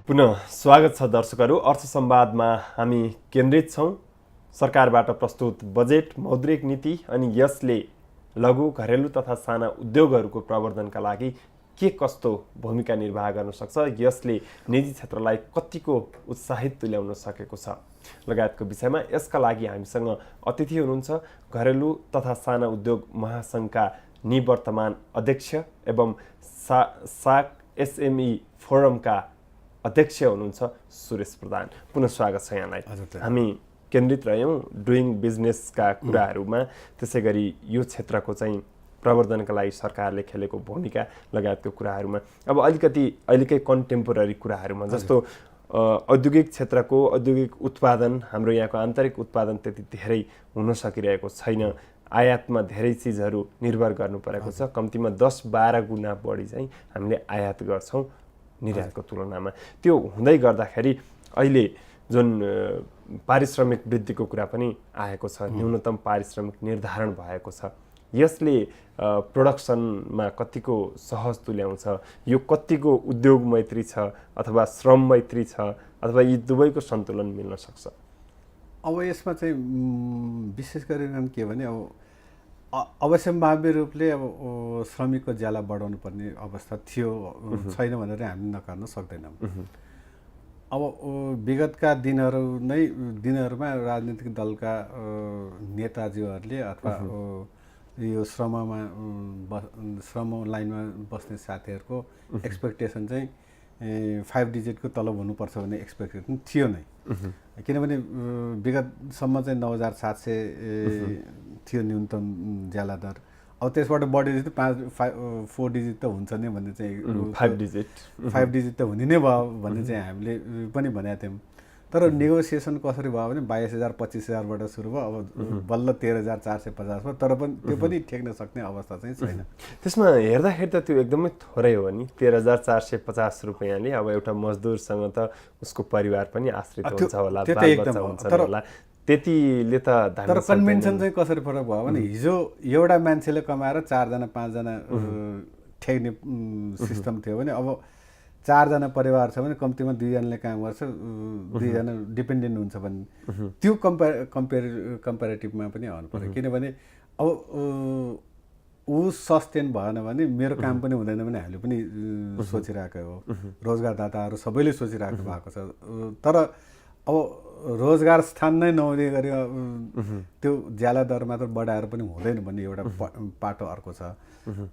पुनः स्वागत छ दर्शकहरू। अर्थ संवादमा हामी केन्द्रित छौँ। सरकारबाट प्रस्तुत बजेट, मौद्रिक नीति अनि यसले लघु, घरेलु तथा साना उद्योगहरूको प्रवर्धनका लागि के कस्तो भूमिका निर्वाह गर्न सक्छ, यसले निजी क्षेत्रलाई कतिको उत्साहित तुल्याउन सकेको छ लगायतको विषयमा यसका लागि हामीसँग अतिथि हुनुहुन्छ घरेलु तथा साना उद्योग महासङ्घका निवर्तमान अध्यक्ष एवं साक एसएमई फोरमका अध्यक्ष हुनुहुन्छ सुरेश प्रधान। पुनः स्वागत छ यहाँलाई। हामी केन्द्रित रह्यौँ डुइङ बिजनेसका कुराहरूमा, त्यसै गरी यो क्षेत्रको चाहिँ प्रवर्धनका लागि सरकारले खेलेको भूमिका लगायतको कुराहरूमा। अब अलिकति अहिलेकै कन्टेम्पोररी कुराहरूमा, जस्तो औद्योगिक क्षेत्रको औद्योगिक उत्पादन, हाम्रो यहाँको आन्तरिक उत्पादन त्यति धेरै हुन सकिरहेको छैन। आयातमा धेरै चिजहरू निर्भर गर्नु परेको छ। कम्तीमा 10-12 गुणा बढी चाहिँ हामीले आयात गर्छौँ निर्यातको तुलनामा। त्यो हुँदै गर्दाखेरि अहिले जुन पारिश्रमिक वृद्धिको कुरा पनि आएको छ, न्यूनतम पारिश्रमिक निर्धारण भएको छ, यसले प्रोडक्सनमा कतिको सहज तुल्याउँछ, यो कतिको उद्योग मैत्री छ अथवा श्रम मैत्री छ, अथवा यी दुवैको सन्तुलन मिल्न सक्छ? अब यसमा चाहिँ विशेष गरेर के भने अवश्यम्भाव्य रूपले श्रमिकको ज्याला बढाउनु पर्ने अवस्था थियो, छैन भनेर हामी नकार्न सक्दैनौँ। अब विगतका दिनहरूमा राजनीतिक दलका नेताजीहरूले अथवा यो श्रम लाइनमा बस्ने साथीहरूको एक्सपेक्टेसन चाहिँ 5 डिजिटको तलब हुनुपर्छ भन्ने एक्सपेक्टेसन थियो नै। किनभने विगतसम्म चाहिँ 9,700 थियो न्यूनतम ज्याला दर। अब त्यसबाट बढेपछि त 4 डिजिट त हुन्छ नै भन्ने चाहिँ 5 डिजिट त हुने नै भयो भन्ने चाहिँ हामीले पनि भनेका थियौँ। तर नेगोसिएसन कसरी भयो भने 22,000-25,000बाट सुरु भयो, अब बल्ल 13,450 भयो। तर पनि त्यो पनि ठेक्न सक्ने अवस्था चाहिँ छैन। त्यसमा हेर्दाखेरि त त्यो एकदमै थोरै हो नि, 13,450 रुपियाँले। अब एउटा मजदुरसँग त उसको परिवार पनि आश्रित हुन्छ होला, बालबच्चा हुन्छ होला, त्यतिले त। तर कन्भेन्सन चाहिँ कसरी फरक भयो भने हिजो एउटा मान्छेले कमाएर 4-5जना ठेक्ने सिस्टम थियो भने अब 4जना परिवार छ भने कम्तीमा 2जनाले काम गर्छ, 2जना डिपेन्डेन्ट हुन्छ भन्ने त्यो कम्पेरिटिभमा पनि आउनु पर्यो। किनभने अब ऊ सस्टेन भएन भने मेरो काम पनि हुँदैन भने हामीले पनि सोचिरहेको हो, रोजगारदाताहरू सबैले सोचिरहेको भएको छ। तर अब रोजगार स्थान नै नहुने गरी त्यो ज्याला दर मात्र बढाएर पनि हुँदैन भन्ने एउटा पाटो अर्को छ।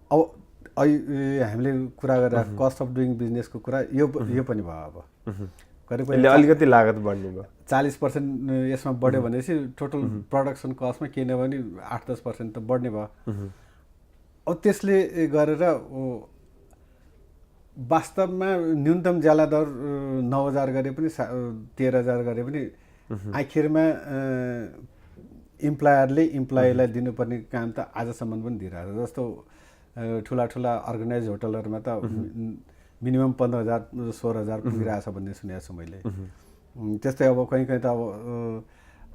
अब हामीले कुरा गरेर कस्ट अफ डुइङ बिजनेसको कुरा यो पनि भयो। अब करिब अलिकति लागत बढ्ने भयो, 40% यसमा बढ्यो भनेपछि टोटल प्रोडक्सन कस्टमा के भने 8-10% त बढ्ने भयो। अब त्यसले गरेर वास्तवमा न्यूनतम ज्याला दर 9,000 गरे पनि 13,000 गरे पनि आखिरमा इम्प्लोयरले इम्प्लोइलाई दिनुपर्ने काम त आजसम्म पनि दिइरहेको छ। जस्तो ठुला अर्गनाइज होटलहरूमा त मिनिमम 15,000-16,000 पुगिरहेछ भन्ने सुनेको छु मैले। त्यस्तै अब कहीँ त अब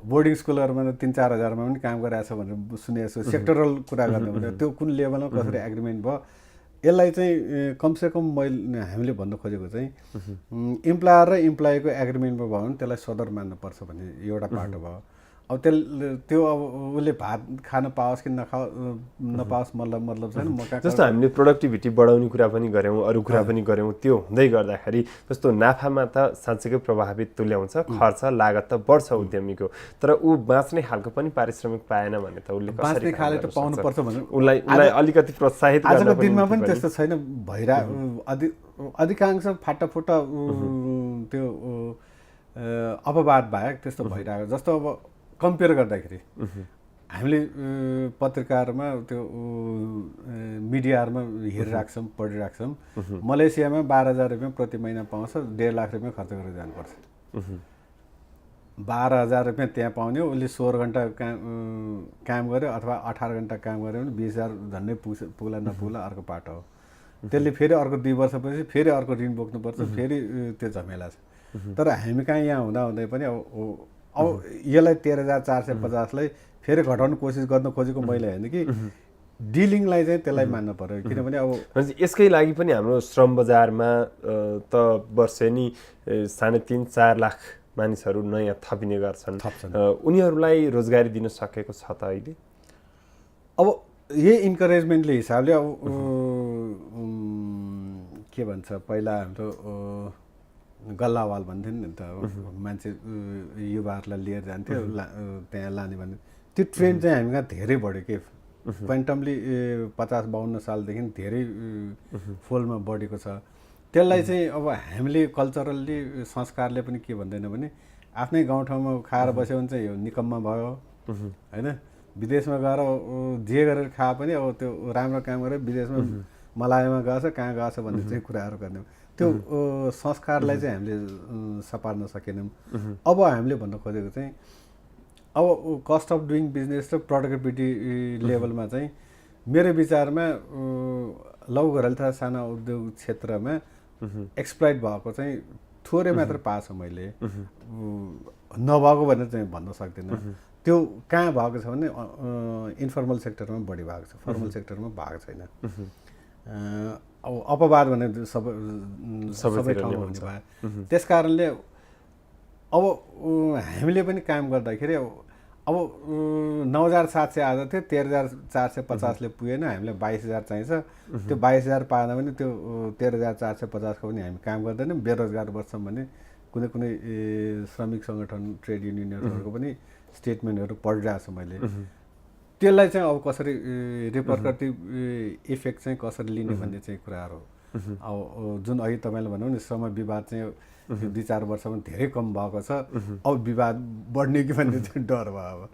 बोर्डिङ स्कुलहरूमा त 3-4 हजारमा पनि काम गरिरहेछ भनेर सुनेको छु। सेक्टरल कुरा गर्ने भने त्यो कुन लेभलमा कसरी एग्रिमेन्ट भयो, यसलाई चाहिँ कमसेकम हामीले भन्नु खोजेको चाहिँ इम्प्लोयर र इम्प्लोइको एग्रिमेन्टमा भयो भने त्यसलाई सदर मान्नुपर्छ भन्ने एउटा पाटो भयो। अब त्यो अब उसले भात खान पाओस् कि नपाओस् मतलब छैन। जस्तो हामीले प्रोडक्टिभिटी बढाउने कुरा पनि गऱ्यौँ, अरू कुरा पनि गऱ्यौँ। त्यो हुँदै गर्दाखेरि जस्तो नाफामा त साँच्चैकै प्रभावित तुल्याउँछ, खर्च लागत त बढ्छ उद्यमीको, तर ऊ बाँच्ने खालको पनि पारिश्रमिक पाएन भने त उसले बाँच्ने खाले त पाउनुपर्छ भने उसलाई अलिकति प्रोत्साहित गर्न आजको दिनमा पनि त्यस्तो छैन। अधिकांश फाटाफुटा त्यो अपवाद बाहेक त्यस्तो भइरहेको। जस्तो अब कम्पेयर गर्दाखेरि हामीले पत्रिकाहरूमा त्यो मिडियाहरूमा हेरिरहेको छौँ, पढिरहेको छौँ। मलेसियामा 12,000 रुपियाँ प्रति महिना पाउँछ, 1.5 लाख रुपियाँ खर्च गरेर जानुपर्छ। 12,000 रुपियाँ त्यहाँ पाउने, उसले 16 घन्टा काम गर्यो अथवा 18 घन्टा काम गर्यो भने 20,000 झन्डै पुग्ला नपुग्ला अर्को पाटो हो। त्यसले फेरि अर्को 2 वर्षपछि फेरि अर्को ऋण बोक्नुपर्छ, फेरि त्यो झमेला छ। तर हामी कहाँ यहाँ हुँदै पनि अब यसलाई 13,450 लाई फेरि घटाउन कोसिस गर्न खोजेको मैले होइन कि डिलिङलाई चाहिँ त्यसलाई मान्न पर्यो किनभने अब भनेपछि यसकै लागि पनि हाम्रो श्रम बजारमा त वर्षे नि 3.5-4 लाख मानिसहरू नयाँ थपिने गर्छन्। उनीहरूलाई रोजगारी दिन सकेको छ त अहिले? अब यही इन्करेजमेन्टले हिसाबले अब के भन्छ पहिला हाम्रो गल्लावाल भन्थ्यो नि त, मान्छे युवाहरूलाई लिएर जान्थ्यो त्यहाँ लाने भन्ने, त्यो ट्रेन्ड चाहिँ हामी कहाँ धेरै बढ्यो के क्वान्टमली 50-52 सालदेखि धेरै फोल्डमा बढेको छ। त्यसलाई चाहिँ अब हामीले कल्चरल्ली संस्कारले पनि के भन्दैन भने आफ्नै गाउँठाउँमा खाएर बस्यो भने चाहिँ यो निकम्मा भयो होइन, विदेशमा गएर जे गरेर खाए पनि अब त्यो राम्रो काम गरेर विदेशमा मलायमा गएछ कहाँ गएछ भन्ने चाहिँ कुराहरू गर्ने, त्यो संस्कारलाई चाहिँ हामीले सपार्न सकेनौँ। अब हामीले भन्न खोजेको चाहिँ अब कस्ट अफ डुइङ बिजनेस र प्रोडक्टिभिटी लेभलमा चाहिँ मेरो विचारमा लघु घरेलु तथा साना उद्योग क्षेत्रमा एक्सप्लोइट भएको चाहिँ थोरै मात्र पाएको छ मैले, नभएको भनेर चाहिँ भन्न सक्दिनँ। त्यो कहाँ भएको छ भने इन्फर्मल सेक्टरमा बढी भएको छ, फर्मल सेक्टरमा भएको छैन। अब अपवाद भने सबै ठाउँमा हुने भयो। त्यस कारणले अब हामीले पनि काम गर्दाखेरि अब 9,700 आज थियो, 13,450ले पुगेन, हामीलाई 22,000 चाहिन्छ। त्यो 22,000 पाएन भने त्यो 13,450को पनि हामी काम गर्दैनौँ, बेरोजगार बस्छौँ भने कुनै कुनै श्रमिक सङ्गठन ट्रेड युनियनहरूको पनि स्टेटमेन्टहरू पढिरहेको छु मैले। त्यसलाई चाहिँ अब कसरी रिपरकटिभ इफेक्ट चाहिँ कसरी लिने भन्ने चाहिँ कुराहरू अब जुन अघि तपाईँले भन्नु नि श्रम विवाद चाहिँ 2-4 वर्षमा धेरै कम भएको छ, अब विवाद बढ्ने कि भन्ने चाहिँ डर भयो। अब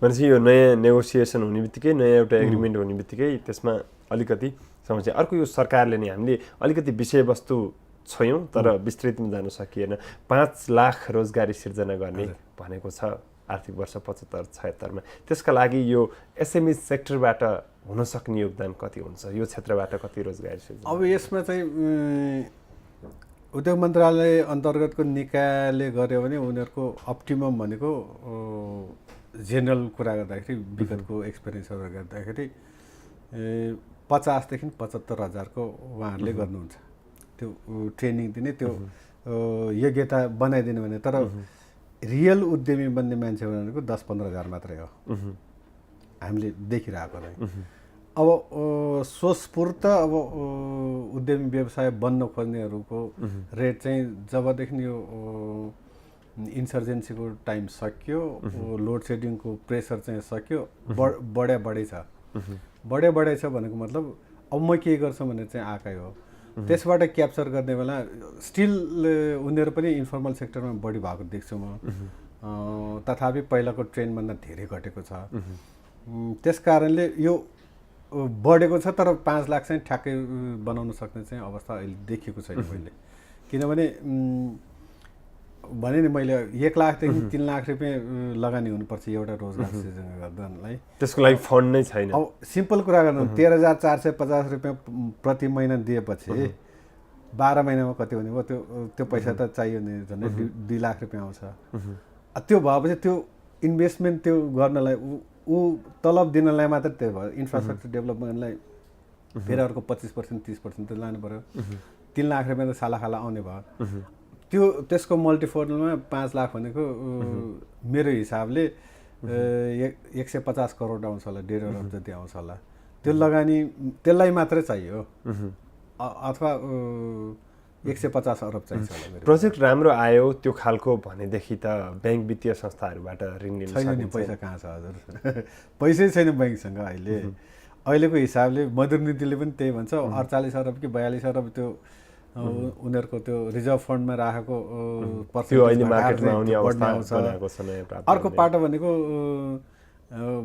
भनेपछि यो नयाँ नेगोसिएसन हुने बित्तिकै, नयाँ एउटा एग्रिमेन्ट हुने बित्तिकै त्यसमा अलिकति समस्या। अर्को यो सरकारले नै हामीले अलिकति विषयवस्तु छोयौँ तर विस्तृतमा जान सकिएन। 5 लाख रोजगारी सिर्जना गर्ने भनेको छ आर्थिक वर्ष 75-76मा। त्यसका लागि यो एसएमई सेक्टरबाट हुन सक्ने योगदान कति हुन्छ, यो क्षेत्रबाट कति रोजगारी सिर्जना? अब यसमा चाहिँ उद्योग मन्त्रालय अन्तर्गतको निकायले गर्यो भने उनीहरूको अप्टिमम भनेको जेनरल कुरा गर्दाखेरि विगतको एक्सपिरियन्सहरू गर्दाखेरि 50 देखि 75 हजारको उहाँहरूले गर्नुहुन्छ। त्यो ट्रेनिङ दिने, त्यो योग्यता बनाइदिने भने, तर रियल उद्यमी बन्ने मान्छे भनेको 10-15 हजार मात्रै हो हामीले देखिरहेको नै। अब स्वस्फूर्त अब उद्यमी व्यवसाय बन्न खोज्नेहरूको रेट चाहिँ जबदेखि यो इन्सर्जेन्सीको टाइम सक्यो, लोड सेडिङको प्रेसर चाहिँ सक्यो, बढे छ। बढे छ भनेको मतलब अब म के गर्छु भनेर चाहिँ आएकै हो। त्यसबाट क्याप्चर गर्ने बेला स्टिल उनीहरू पनि इन्फर्मल सेक्टरमा बढी भएको देख्छु म, तथापि पहिलाको ट्रेन्डभन्दा धेरै घटेको छ। त्यस कारणले यो बढेको छ, तर 5 लाख चाहिँ ठ्याक्कै बनाउन सक्ने चाहिँ अवस्था अहिले देखिएको छैन मैले। किनभने भने नि मैले 1 लाखदेखि 3 लाख रुपियाँ लगानी हुनुपर्छ एउटा रोजगार सृजना गर्नलाई, त्यसको लागि फन्ड नै छैन। अब सिम्पल कुरा गर्नु 13,450 रुपियाँ प्रति महिना दिएपछि 12 महिनामा कति हुने भयो? त्यो पैसा त चाहियो नि, झन्डै 2 लाख रुपियाँ आउँछ। त्यो भएपछि त्यो इन्भेस्टमेन्ट त्यो गर्नलाई ऊ तलब दिनलाई मात्र त्यो भयो। इन्फ्रास्ट्रक्चर डेभलपमेन्टलाई फेरि अर्को 25% 30% त लानु पऱ्यो। 3 लाख रुपियाँ त सालाखाला आउने भयो। त्यसको मल्टिफोर्डलमा 5 लाख भनेको मेरो हिसाबले 150 करोड आउँछ होला, 1.5 अरब जति आउँछ होला। त्यो लगानी त्यसलाई मात्रै चाहियो, अथवा 150 अरब चाहिन्छ होला। प्रोजेक्ट राम्रो आयो त्यो खालको भनेदेखि त ब्याङ्क वित्तीय संस्थाहरूबाट ऋण लिन छैन नि, पैसा कहाँ छ हजुर? पैसै छैन ब्याङ्कसँग अहिलेको हिसाबले। मजदुर नीतिले पनि त्यही भन्छ, 48 अरब कि 42 अरब त्यो उनीहरूको त्यो रिजर्भ फन्डमा राखेको अर्को पाटो भनेको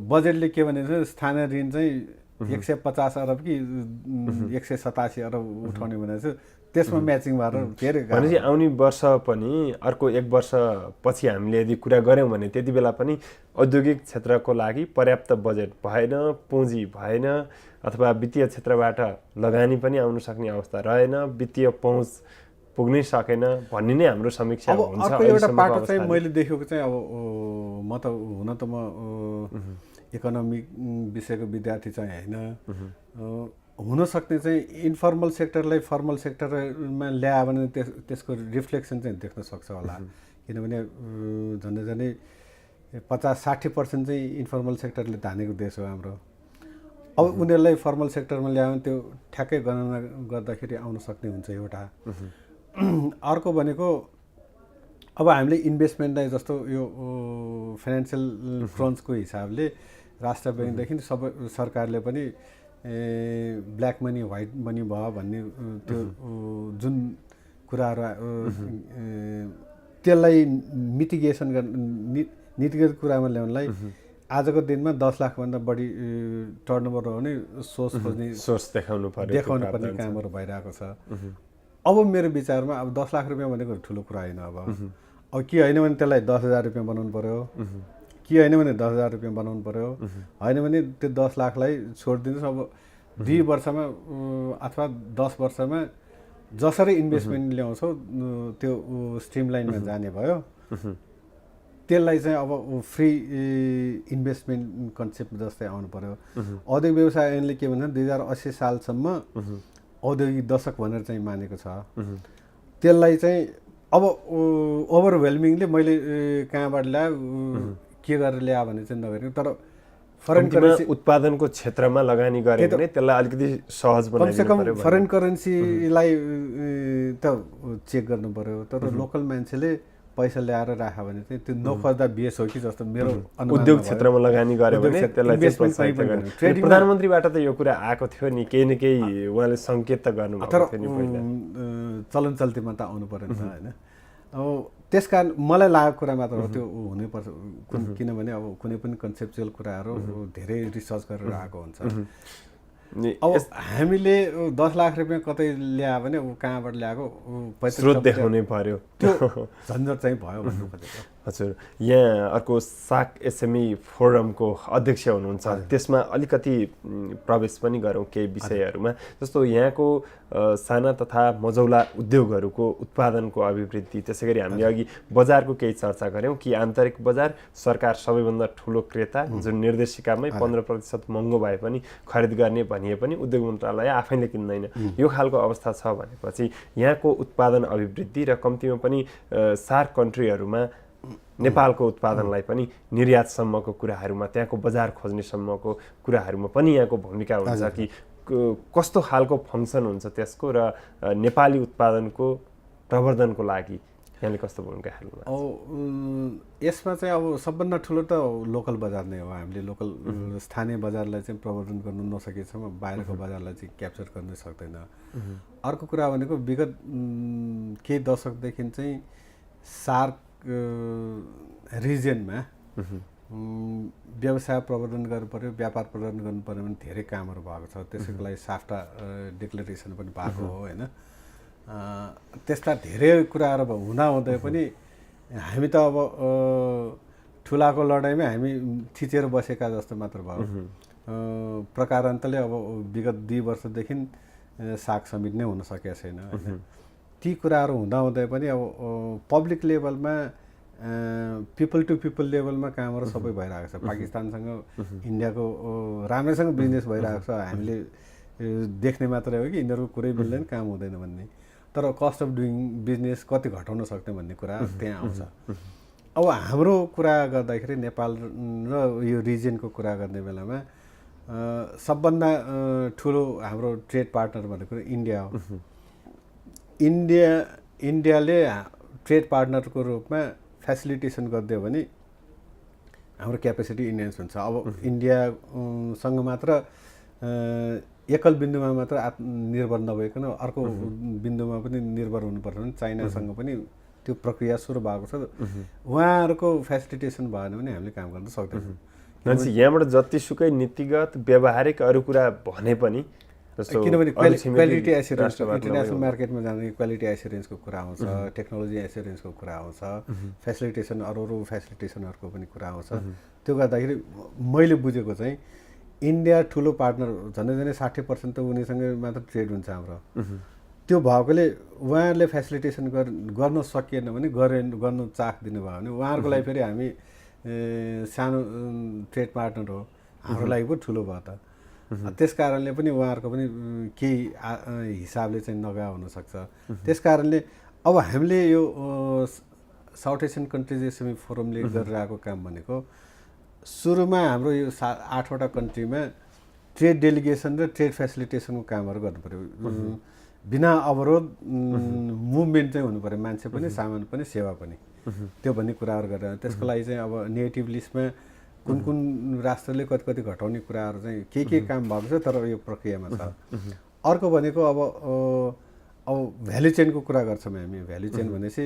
बजेटले के भनेको स्थानीय ऋण चाहिँ 150 अरब कि 187 अरब उठाउने भनेको छ। त्यसमा म्याचिङ भएर फेरि भनेपछि आउने वर्ष पनि अर्को 1 वर्ष पछि हामीले यदि कुरा गऱ्यौँ भने त्यति बेला पनि औद्योगिक क्षेत्रको लागि पर्याप्त बजेट भएन, पुँजी भएन, अथवा वित्तीय क्षेत्रबाट लगानी पनि आउन सक्ने अवस्था रहेन, वित्तीय पहुँच पुग्नै सकेन भन्ने नै हाम्रो समीक्षा हुन्छ। अर्को एउटा पाटो चाहिँ मैले देखेको चाहिँ अब म त हुन त म इकोनोमिक विषयको विद्यार्थी चाहिँ होइन, हुनसक्ने चाहिँ इन्फर्मल सेक्टरलाई फर्मल सेक्टरमा ल्यायो भने त्यसको रिफ्लेक्सन चाहिँ देख्न सक्छ होला। किनभने झन्डै 50-60% चाहिँ इन्फर्मल सेक्टरले धानेको देश हो हाम्रो। अब उनीहरूलाई फर्मल सेक्टरमा ल्यायो भने त्यो ठ्याक्कै गणना गर्दाखेरि आउन सक्ने हुन्छ एउटा। अर्को भनेको अब हामीले इन्भेस्टमेन्टलाई जस्तो यो फाइनेन्सियल क्रन्चको हिसाबले राष्ट्र ब्याङ्कदेखि सबै सरकारले पनि ब्ल्याक मनी व्हाइट मनी भयो भन्ने त्यो जुन कुराहरू त्यसलाई मिटिगेसन गर्न नीतिगत कुरामा ल्याउनलाई आजको दिनमा 10 लाखभन्दा बढी टर्नओभर हो भने सोर्स देखाउनु पर्ने कामहरू भइरहेको छ। अब मेरो विचारमा अब 10 लाख रुपियाँ भनेको ठुलो कुरा होइन। अब के होइन भने त्यसलाई 10,000 रुपियाँ बनाउनु पर्यो, के होइन भने 10,000 रुपियाँ बनाउनु पर्यो, होइन भने त्यो 10 लाखलाई छोडिदिनुहोस्। अब 2 वर्षमा अथवा 10 वर्षमा जसरी इन्भेस्टमेन्ट ल्याउँछौ त्यो स्ट्रिमलाइनमा जाने भयो। त्यसलाई चाहिँ अब फ्री इन्भेस्टमेन्ट कन्सेप्ट जस्तै आउनु पर्यो। औद्योगिक व्यवसाय ऐनले के भन्छ 2080 सालसम्म औद्योगिक दशक भनेर चाहिँ मानेको छ। त्यसलाई चाहिँ अब ओभरवेल्मिङले मैले कहाँबाट ल्यायो के गरेर ल्यायो भने चाहिँ नगरेको, तर फरेन करेन्सी उत्पादनको क्षेत्रमा लगानी गरे भने त्यसलाई अलिकति सहज बनाइदिनु पर्यो। कमसेकम फरेन करेन्सीलाई त चेक गर्नु पर्यो, तर लोकल मान्छेले पैसा ल्याएर राख्यो भने चाहिँ त्यो नखोज्दा बेस हो कि जस्तो मेरो उद्योग क्षेत्रमा लगानी गरे भने त्यसलाई प्रोत्साहित गर्ने। प्रधानमन्त्रीबाट त यो कुरा आएको थियो नि, केही न केही उहाँले सङ्केत त गर्नुभएको थियो नि पहिला। चलन चल्तीमा त आउनु पर्यो नि त होइन। अब त्यसकारण मलाई लागेको कुरा मात्र हो त्यो हुनैपर्छ। किनभने अब कुनै पनि कन्सेप्चुअल कुराहरू धेरै रिसर्च गरेर आएको हुन्छ। अब हामीले 10 लाख रुपियाँ कतै ल्यायो भने कहाँबाट ल्याएको स्रोत देखाउनै पर्यो, त्यो झन्झट चाहिँ भयो भन्नु खोजेको। हजुर, यहाँ अर्को साक एसएमई फोरमको अध्यक्ष हुनुहुन्छ, त्यसमा अलिकति प्रवेश पनि गरौँ केही विषयहरूमा। जस्तो यहाँको साना तथा मझौला उद्योगहरूको उत्पादनको अभिवृद्धि, त्यसै गरी हामीले अघि बजारको केही चर्चा गऱ्यौँ कि आन्तरिक बजार सरकार सबैभन्दा ठुलो क्रेता, जुन निर्देशिकामै 15% महँगो भए पनि खरिद गर्ने भनिए पनि उद्योग मन्त्रालय आफैले किन्दैन, यो खालको अवस्था छ भनेपछि यहाँको उत्पादन अभिवृद्धि र कम्तीमा पनि सार्क कन्ट्रीहरूमा नेपालको उत्पादनलाई पनि निर्यातसम्मको कुराहरूमा, त्यहाँको बजार खोज्नेसम्मको कुराहरूमा पनि यहाँको भूमिका हुन्छ कि कस्तो खालको फङ्सन हुन्छ त्यसको, र नेपाली उत्पादनको प्रवर्धनको लागि यहाँले कस्तो भूमिका खेल्नु? यसमा चाहिँ अब सबभन्दा ठुलो त लोकल बजार नै हो। हामीले लोकल स्थानीय बजारलाई चाहिँ प्रवर्धन गर्नु नसकेसम्म बाहिरको बजारलाई चाहिँ क्याप्चर गर्न सक्दैन। अर्को कुरा भनेको विगत केही दशकदेखि चाहिँ सार्क रिजनमा व्यवसाय प्रवर्धन गर्नु पर्यो, व्यापार प्रवर्धन गर्नु पर्यो भने धेरै कामहरू भएको छ। त्यसैको लागि साफ्टा डिक्लेरेसन पनि भएको हो होइन। त्यस्ता धेरै कुराहरू हुँदाहुँदै पनि हामी त अब ठुलाको लडाइँमै हामी थिचेर बसेका जस्तो मात्र भयो। प्रकारान्तले अब विगत 2 वर्षदेखि साग समिट नै हुन सकेको छैन होइन। ती कुराहरू हुँदाहुँदै पनि अब पब्लिक लेभलमा पिपल टु पिपल लेभलमा कामहरू सबै भइरहेको छ। पाकिस्तानसँग इन्डियाको राम्रैसँग बिजनेस भइरहेको छ। हामीले देख्ने मात्रै हो कि यिनीहरूको कुरै मिल्दैन, काम हुँदैन भन्ने। तर कस्ट अफ डुइङ बिजनेस कति घटाउन सक्ने भन्ने कुरा त्यहाँ आउँछ। अब हाम्रो कुरा गर्दाखेरि नेपाल र यो रिजनको कुरा गर्ने बेलामा सबभन्दा ठुलो हाम्रो ट्रेड पार्टनर भनेको इन्डिया हो। इन्डियाले ट्रेड पार्टनरको रूपमा फेसिलिटेसन गरिदियो भने हाम्रो क्यापेसिटी इन्हान्स हुन्छ। अब इन्डियासँग मात्र एकल बिन्दुमा मात्र आत्मनिर्भर नभइकन अर्को बिन्दुमा पनि निर्भर हुनुपर्छ भने चाइनासँग पनि त्यो प्रक्रिया सुरु भएको छ। उहाँहरूको फेसिलिटेसन भएन भने हामीले काम गर्न सक्दैनौँ। मान्छे यहाँबाट जतिसुकै नीतिगत व्यावहारिक अरू कुरा भने पनि, किनभने क्वालिटी एस्युरेन्स इन्टरनेसनल मार्केटमा जाने क्वालिटी एस्युरेन्सको कुरा आउँछ, टेक्नोलोजी एस्युरेन्सको कुरा आउँछ, फेसिलिटेसन अरू फेसिलिटेसनहरूको पनि कुरा आउँछ। त्यो गर्दाखेरि मैले बुझेको चाहिँ इन्डिया ठुलो पार्टनर, झन्डै 60% त उनीसँगै मात्र ट्रेड हुन्छ हाम्रो। त्यो भएकोले उहाँहरूले फेसिलिटेसन गर्न सकिएन भने गर्न चाख दिनुभयो भने उहाँहरूको लागि फेरि हामी सानो ट्रेड पार्टनर हो। हाम्रो लागि पो ठुलो भयो त। त्यस कारणले पनि उहाँहरूको पनि केही हिसाबले चाहिँ नगएको हुनसक्छ। त्यस कारणले अब हामीले यो साउथ एसियन कन्ट्रिज एसएमई फोरमले गरिरहेको काम भनेको सुरुमा हाम्रो यो 8वटा कन्ट्रीमा ट्रेड डेलिगेसन र ट्रेड फेसिलिटेसनको कामहरू गर्नु पऱ्यो। बिना अवरोध मुभमेन्ट चाहिँ हुनु पऱ्यो, मान्छे पनि सामान पनि सेवा पनि, त्यो भन्ने कुराहरू गरेर त्यसको लागि चाहिँ अब नेगेटिभ लिस्टमा कुन कुन राष्ट्रले कति कति घटाउने कुराहरू चाहिँ के काम भएको छ, तर यो प्रक्रियामा छ। अर्को भनेको अब भ्यालु चेनको कुरा गर्छौँ हामी। भ्यालु चेन भनेपछि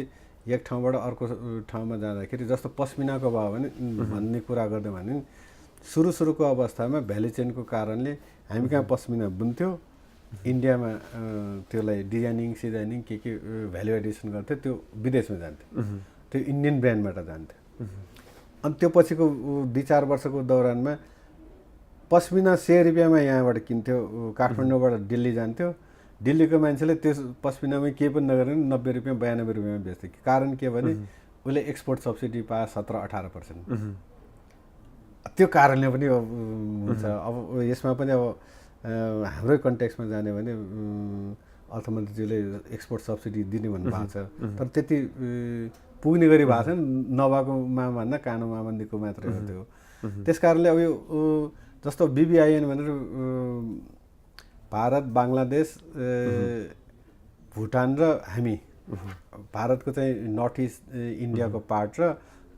एक ठाउँबाट अर्को ठाउँमा जाँदाखेरि जस्तो पस्मिनाको भयो भने भन्ने कुरा गर्दै भने सुरुको अवस्थामा भ्यालु चेनको कारणले हामी कहाँ पस्मिना बुन्थ्यो, इन्डियामा त्यसलाई डिजाइनिङ सिजाइनिङ के भ्यालु एडिसन गर्थ्यो, त्यो विदेशमा जान्थ्यो, त्यो इन्डियन ब्रान्डबाट जान्थ्यो। अनि त्यो पछिको 2-4 वर्षको दौरानमा पस्मिना 100 रुपियाँमा यहाँबाट किन्थ्यो, काठमाडौँबाट दिल्ली जान्थ्यो, दिल्लीको मान्छेले त्यस पस्मिनामै केही पनि नगरेर 90 रुपियाँ 92 रुपियाँमा बेच्थ्यो। कारण के भने उसले एक्सपोर्ट सब्सिडी पाए 17-18%। त्यो कारणले पनि हुन्छ। अब यसमा पनि अब हाम्रै कन्टेक्समा जाने भने अर्थमन्त्रीज्यूले एक्सपोर्ट सब्सिडी दिने भन्नुभएको छ, तर त्यति पुग्ने गरी भएको छैन। नभएकोमा भन्दा कानो मामन्दीको मात्रै हो त्यो। त्यस कारणले अब यो जस्तो BBIN भनेर भारत, बङ्गलादेश, भुटान र हामी, भारतको चाहिँ नर्थ इस्ट इन्डियाको पार्ट र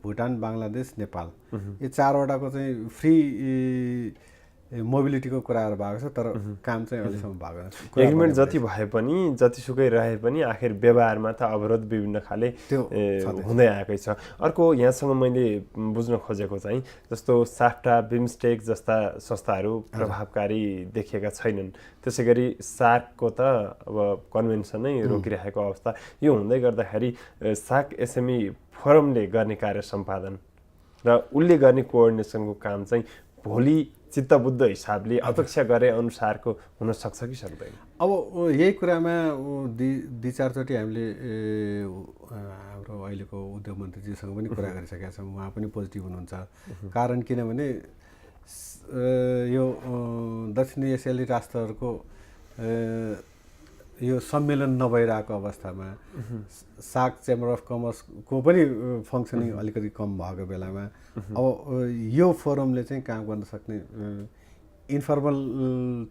भुटान, बङ्गलादेश, नेपाल, यो 4वटाको चाहिँ फ्री मोबिलिटीको कुराहरू भएको छ, तर काम चाहिँ अहिलेसम्म भएको छैन। एग्रिमेन्ट जति भए पनि जतिसुकै रहे पनि आखिर व्यवहारमा त अवरोध विभिन्न खाले हुँदै आएकै छ। अर्को यहाँसँग मैले बुझ्न खोजेको चाहिँ जस्तो साफ्टा, बिमस्टेक जस्ता संस्थाहरू प्रभावकारी देखिएका छैनन्, त्यसै गरी सार्कको त अब कन्भेन्सनै रोकिरहेको अवस्था, यो हुँदै गर्दाखेरि सार्क एसएमई फोरमले गर्ने कार्य सम्पादन र उसले गर्ने कोअर्डिनेसनको काम चाहिँ भोलि चित्तबुद्ध हिसाबले अपेक्षा गरे अनुसारको हुन सक्छ कि सक्दैन? अब यही कुरामा 2-4 चोटि हामीले हाम्रो अहिलेको उद्योग मन्त्रीजीसँग पनि कुरा गरिसकेका छौँ। उहाँ पनि पोजिटिभ हुनुहुन्छ। कारण किनभने यो दक्षिण एसियाली राष्ट्रहरूको यो सम्मेलन नभइरहेको अवस्थामा सार्क चेम्बर अफ कमर्सको पनि फङ्सनिङ अलिकति कम भएको बेलामा अब यो फोरमले चाहिँ काम गर्न सक्ने, इन्फर्मल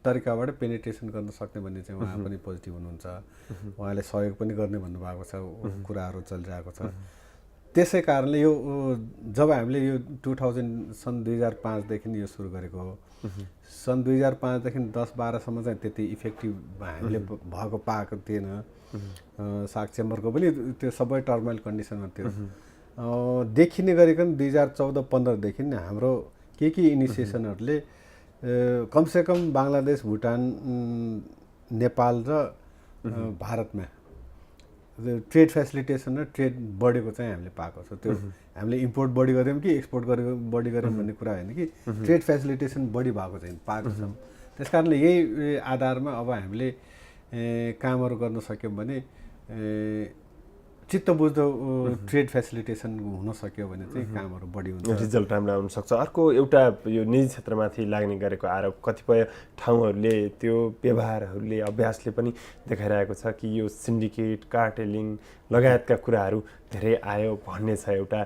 तरिकाबाट पेनिट्रेसन गर्न सक्ने भन्ने चाहिँ उहाँ पनि पोजिटिभ हुनुहुन्छ। उहाँले सहयोग पनि गर्ने भन्नुभएको छ, कुराहरू चलिरहेको छ। त्यसै कारणले यो जब हामीले यो सन् 2005देखि यो सुरु गरेको हो, सन् 2005 देखि 10-12सम्म चाहिँ त्यति इफेक्टिभ हामीले भएको पाएको थिएन। सार्क चेम्बरको पनि त्यो सबै टर्माइल कन्डिसनमा थियो। देखिने गरिकन 2014-15देखि हाम्रो के इनिसिएसनहरूले कमसेकम बङ्गलादेश, भुटान, नेपाल र भारतमा ट्रेड फेसिलिटेसन र ट्रेड बढेको चाहिँ हामीले पाएको छ। त्यो हामीले इम्पोर्ट बढी गऱ्यौँ कि एक्सपोर्ट बढी गऱ्यौँ भन्ने कुरा होइन कि ट्रेड फेसिलिटेसन बढी भएको चाहिँ पाएको छौँ। त्यस कारणले यही आधारमा अब हामीले कामहरू गर्न सक्यौँ भने चित्तबुझ्दो ट्रेड फेसिलिटेसन हुन सक्यो भने चाहिँ कामहरू बढी हुन्छ, रिजल्ट राम्रो आउन सक्छ। अर्को एउटा यो निजी क्षेत्रमाथि लाग्ने गरेको आरोप कतिपय ठाउँहरूले त्यो व्यवहारहरूले अभ्यासले पनि देखाइरहेको छ कि यो सिन्डिकेट, कार्टेलिङ लगायतका कुराहरू धेरै आयो भन्ने छ। एउटा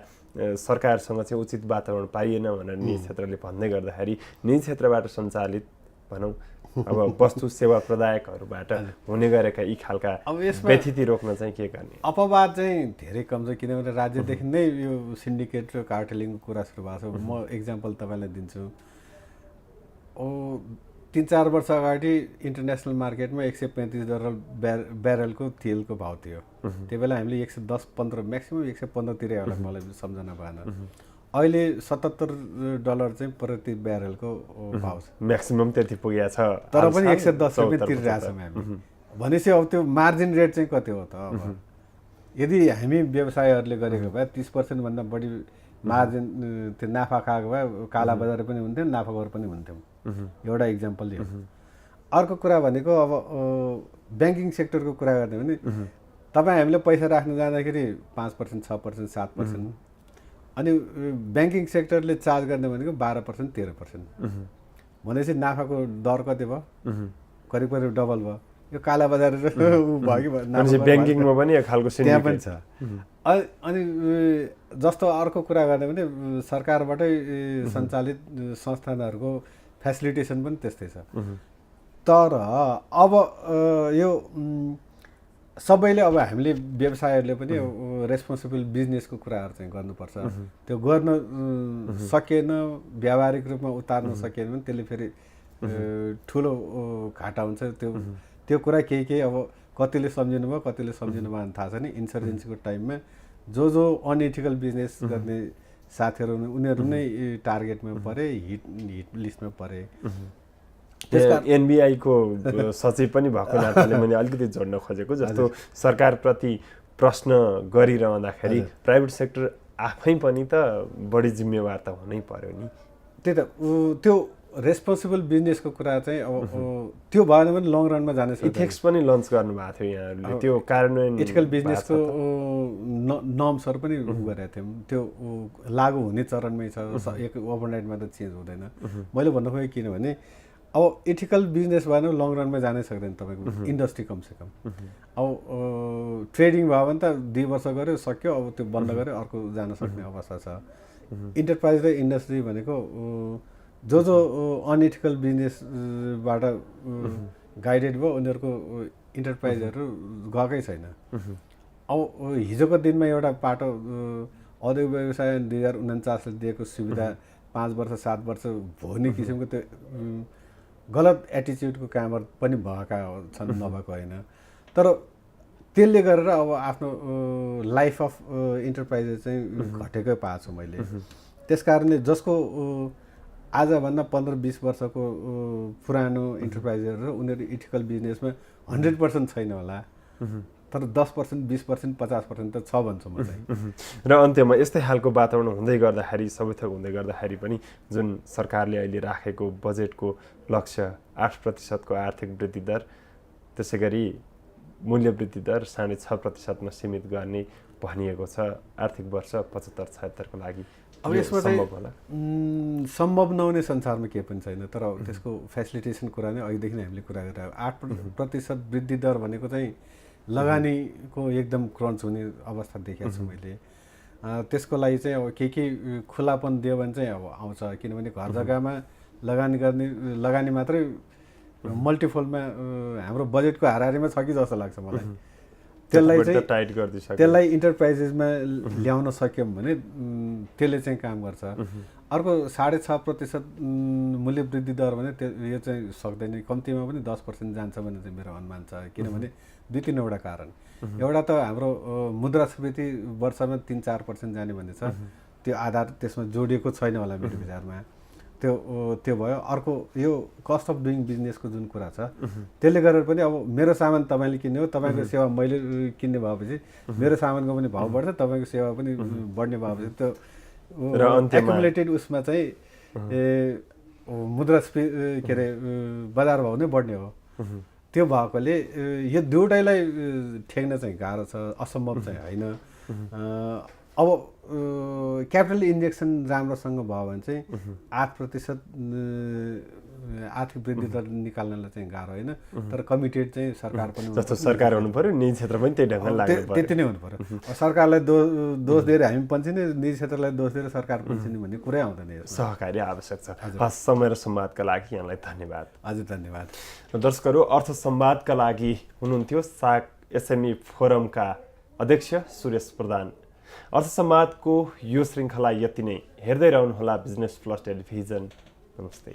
सरकारसँग चाहिँ उचित वातावरण पाइएन भनेर निजी क्षेत्रले भन्दै गर्दाखेरि निजी क्षेत्रबाट सञ्चालित भनौँ अब वस्तु सेवा प्रदायकहरूबाट हुने गरेका यी खालका व्यथिति रोक्न चाहिँ के गर्ने? अपवाद चाहिँ धेरै कम छ, किनभने राज्यदेखि नै यो सिन्डिकेट र कार्टेलिङको कुरा सुरु भएको छ। म एक्जाम्पल तपाईँलाई दिन्छु। 3-4 वर्ष अगाडि इन्टरनेसनल मार्केटमा $135 ब्यारेलको तेलको भाउ थियो। त्यो बेला हामीले 110-15 म्याक्सिमम् 115 होला, मलाई सम्झना भएन। अहिले $77 चाहिँ प्रति ब्यारेलको भाउ छ, म्याक्सिमम त्यति पुगेको छ, तर पनि 110 रुपियाँ तिरिरहेछौँ हामी। भनेपछि अब त्यो मार्जिन रेट चाहिँ कति हो त? अब यदि हामी व्यवसायहरूले गरेको भए 30% भन्दा बढी मार्जिन त्यो नाफा खाएको भए काला बजार पनि हुन्थ्यो, नाफाखोर पनि हुन्थ्यौँ। एउटा इक्जाम्पल यो। अर्को कुरा भनेको अब ब्याङ्किङ सेक्टरको कुरा गर्ने भने तपाईँ हामीले पैसा राख्न जाँदाखेरि 5%, 6%, 7%, अनि ब्याङ्किङ सेक्टरले चार्ज गर्ने भनेको 12%, 13%। भनेपछि नाफाको दर कति भयो करिब करिब डबल भयो यो काला बजार भयो कि ब्याङ्किङमा पनि एक खालको त्यहाँ पनि छ अनि जस्तो अर्को कुरा गर्ने भने सरकारबाटै सञ्चालित संस्थानहरूको फेसिलिटेसन पनि त्यस्तै छ तर अब यो सबैले अब हामीले व्यवसायहरूले पनि रेस्पोन्सिबल बिजनेसको कुराहरू चाहिँ गर्नुपर्छ त्यो गर्न सकेन व्यावहारिक रूपमा उतार्न सकेन भने त्यसले फेरि ठुलो घाटा हुन्छ त्यो कुरा केही अब कतिले सम्झिनु भयो कतिले सम्झिनु भयो भने थाहा छ नि इन्सर्जेन्सीको टाइममा जो अनइथिकल बिजनेस गर्ने साथीहरू उनीहरू नै टार्गेटमा परे हिट लिस्टमा परे एनबिआईको सचिव पनि भएको नाताले मैले अलिकति जोड्न खोजेको जस्तो सरकारप्रति प्रश्न गरिरहँदाखेरि प्राइभेट सेक्टर आफै पनि त बढी जिम्मेवार त हुनै पर्यो नि त्यही त त्यो रेस्पोन्सिबल बिजनेसको कुरा चाहिँ अब त्यो भएन भने लङ रनमा जाने छ इथिक्स पनि लन्च गर्नुभएको थियो यहाँहरूले त्यो कार्यान्वयन एथिकल बिजनेसको नर्म्सहरू पनि गरेका थियौँ त्यो लागू हुने चरणमै छ एक ओभरनाइटमा त चेन्ज हुँदैन मैले भन्नु खोजेँ किनभने अब एथिकल बिजनेस भएन लङ रनमा जानै सक्दैन तपाईँको इन्डस्ट्री कमसेकम अब ट्रेडिङ भयो भने त 2 वर्ष गऱ्यो सक्यो अब त्यो बन्द गऱ्यो अर्को जान सक्ने अवस्था छ इन्टरप्राइज र इन्डस्ट्री भनेको जो अनइथिकल बिजनेसबाट गाइडेड भयो उनीहरूको इन्टरप्राइजहरू गएकै छैन अब हिजोको दिनमा एउटा पाटो औद्योगिक व्यवसाय 2049ले दिएको सुविधा 5 वर्ष 7 वर्ष भन्ने किसिमको त्यो गलत एटिच्युडको कामहरू पनि भएका छन् नभएको होइन तर त्यसले गरेर अब आफ्नो लाइफ अफ इन्टरप्राइजेस चाहिँ घटेकै पाएको छु मैले त्यस कारणले जसको आजभन्दा 15-20 वर्षको पुरानो इन्टरप्राइजहरू उनीहरू इथिकल बिजनेसमा 100% छैन होला तर 10%, 20%, 50% त छ भन्छु मलाई र अन्त्यमा यस्तै खालको वातावरण हुँदै गर्दाखेरि सबै थोक हुँदै गर्दाखेरि पनि जुन सरकारले अहिले राखेको बजेटको लक्ष्य 8% को आर्थिक वृद्धि दर त्यसै गरी मूल्य वृद्धि दर 6.5% मा सीमित गर्ने भनिएको छ आर्थिक वर्ष 75-76 को लागि अब यसमा चाहिँ सम्भव नहुने संसारमा केही पनि छैन तर त्यसको फेसिलिटेसन कुरा नै अघिदेखि नै हामीले कुरा गरिरहेको 8% वृद्धि दर भनेको चाहिँ लगानीको एकदम क्रन्च हुने अवस्था देखेको छु मैले त्यसको लागि चाहिँ अब के खुलापन दियो भने चाहिँ अब आउँछ किनभने घर जग्गामा लगानी मात्रै मल्टिफोल्डमा हाम्रो बजेटको हाराहारीमा छ कि जस्तो लाग्छ मलाई त्यसलाई इन्टरप्राइजेसमा ल्याउन सक्यौँ भने त्यसले चाहिँ काम गर्छ अर्को 6.5% मूल्य वृद्धि दर भने यो चाहिँ सक्दैन कम्तीमा पनि 10% जान्छ भन्ने चाहिँ मेरो अनुमान छ किनभने 2-3 वटा कारण एउटा त हाम्रो मुद्रास्फीति वर्षमा 3-4% जाने भन्ने छ त्यो आधार त्यसमा जोडिएको छैन होला मेरो विचारमा त्यो भयो अर्को यो कस्ट अफ डुइङ बिजनेसको जुन कुरा छ त्यसले गरेर पनि अब मेरो सामान तपाईँले किन्ने हो तपाईँको सेवा मैले किन्ने भएपछि मेरो सामानको पनि भाउ बढ्छ तपाईँको सेवा पनि बढ्ने भएपछि त्यो एक्युमुलेटेड उसमा चाहिँ मुद्रास्फीति के अरे बजार भाउ नै बढ्ने हो त्यो भएकोले यो दुवटैलाई ठेक्न चाहिँ गाह्रो छ असम्भव चाहिँ होइन अब क्यापिटल इन्जेक्सन राम्रोसँग भयो भने चाहिँ 8% आर्थिक वृद्धि दर निकाल्नलाई चाहिँ गाह्रो होइन तर कमिटेड चाहिँ सरकार पनि जस्तो सरकार हुनु पर्यो निजी क्षेत्र पनि त्यही ढङ्गले लाग्नु पर्यो त्यति नै हुनु पर्यो सरकारलाई दोष दिएर हामी पन्छिने निजी क्षेत्रलाई दोष दिएर सरकार पन्छिने भन्ने कुरै आउँदैन सहकारी आवश्यक छ हस् समय र संवादका लागि यहाँलाई धन्यवाद हजुर धन्यवाद दर्शकहरू अर्थ संवादका लागि हुनुहुन्थ्यो साग एसएमई फोरमका अध्यक्ष सुरेश प्रधान अर्थ संवादको यो श्रृङ्खला यति नै हेर्दै रहनुहोला बिजनेस प्लस टेलिभिजन नमस्ते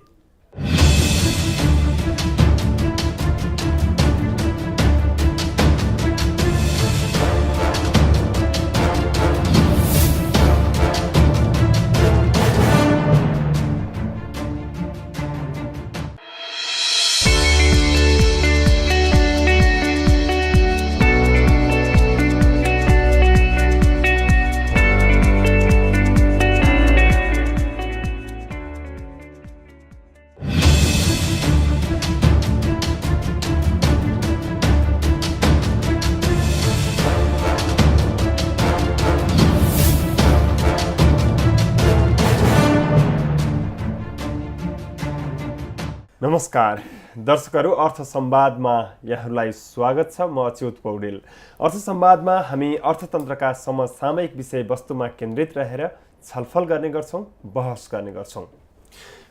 नमस्कार दर्शकहरू, अर्थ संवादमा यहाँहरूलाई स्वागत छ। म अच्युत पौडेल। अर्थ संवादमा हामी अर्थतन्त्रका समसामयिक विषयवस्तुमा केन्द्रित रहेर छलफल गर्ने गर्छौँ, बहस गर्ने गर्छौँ।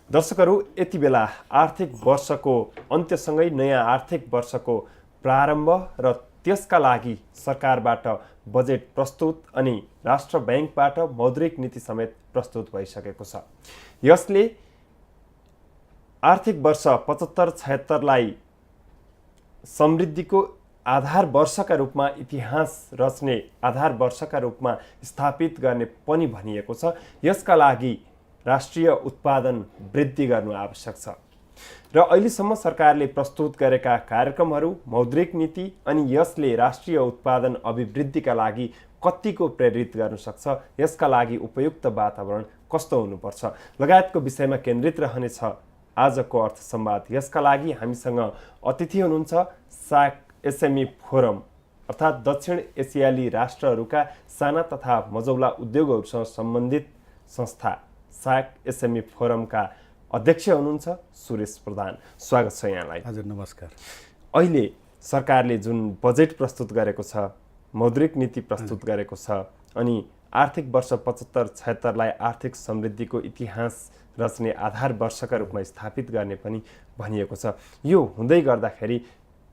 दर्शकहरू, यति बेला आर्थिक वर्षको अन्त्यसँगै नयाँ आर्थिक वर्षको प्रारम्भ र त्यसका लागि सरकारबाट बजेट प्रस्तुत अनि राष्ट्र ब्याङ्कबाट मौद्रिक नीति समेत प्रस्तुत भइसकेको छ। यसले आर्थिक वर्ष 75-76लाई समृद्धिको आधार वर्षका रूपमा, इतिहास रच्ने आधार वर्षका रूपमा स्थापित गर्ने पनि भनिएको छ। यसका लागि राष्ट्रिय उत्पादन वृद्धि गर्नु आवश्यक छ र अहिलेसम्म सरकारले प्रस्तुत गरेका कार्यक्रमहरू, मौद्रिक नीति अनि यसले राष्ट्रिय उत्पादन अभिवृद्धिका लागि कतिको प्रेरित गर्न सक्छ, यसका लागि उपयुक्त वातावरण कस्तो हुनुपर्छ लगायतको विषयमा केन्द्रित रहनेछ आजको अर्थ संवाद। यसका लागि हामीसँग अतिथि हुनुहुन्छ सार्क एसएमई फोरम अर्थात् दक्षिण एसियाली राष्ट्रहरूका साना तथा मझौला उद्योगहरूसँग सम्बन्धित संस्था सार्क एसएमई फोरमका अध्यक्ष हुनुहुन्छ सुरेश प्रधान। स्वागत छ यहाँलाई। हजुर नमस्कार। अहिले सरकारले जुन बजेट प्रस्तुत गरेको छ, मौद्रिक नीति प्रस्तुत गरेको छ अनि आर्थिक वर्ष 75-76लाई आर्थिक समृद्धिको इतिहास रच्ने आधार वर्षका रूपमा स्थापित गर्ने पनि भनिएको छ। यो हुँदै गर्दाखेरि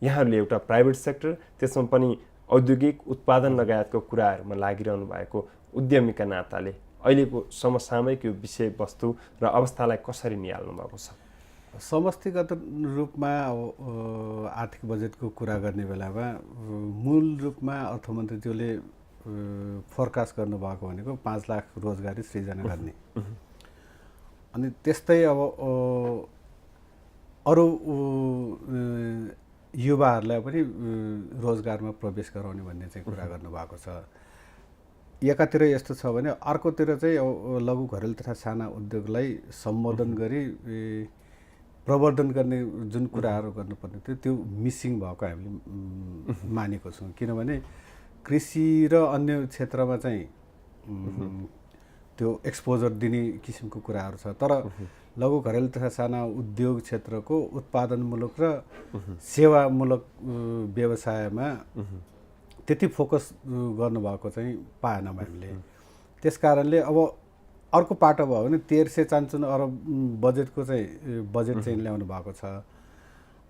यहाँहरूले एउटा प्राइभेट सेक्टर, त्यसमा पनि औद्योगिक उत्पादन लगायतको कुराहरूमा लागिरहनु भएको उद्यमीका नाताले अहिलेको समसामयिक यो विषयवस्तु र अवस्थालाई कसरी निहाल्नु भएको छ? समष्टिगत रूपमा आर्थिक बजेटको कुरा गर्ने बेलामा मूल रूपमा अर्थमन्त्रीज्यूले फोरकास्ट गर्नुभएको भनेको 5 लाख रोजगारी सृजना गर्ने, अनि त्यस्तै अब अरू युवाहरूलाई पनि रोजगारमा प्रवेश गराउने भन्ने चाहिँ कुरा गर्नुभएको छ। एकातिर यस्तो छ भने अर्कोतिर चाहिँ अब लघु घरेलु तथा साना उद्योगलाई सम्बोधन गरी प्रवर्धन गर्ने जुन कुराहरू गर्नुपर्ने थियो त्यो मिसिङ भएको हामीले मानेको छौँ। किनभने कृषि र अन्य क्षेत्रमा चाहिँ त्यो एक्सपोजर दिने किसिमको कुराहरू छ, तर लघु घरेलु तथा साना उद्योग क्षेत्रको उत्पादनमूलक र सेवामूलक व्यवसायमा त्यति फोकस गर्नुभएको चाहिँ पाएन हामीले। त्यस कारणले अब अर्को पाटो भयो भने 1354 अरब बजेट चाहिँ ल्याउनु भएको छ,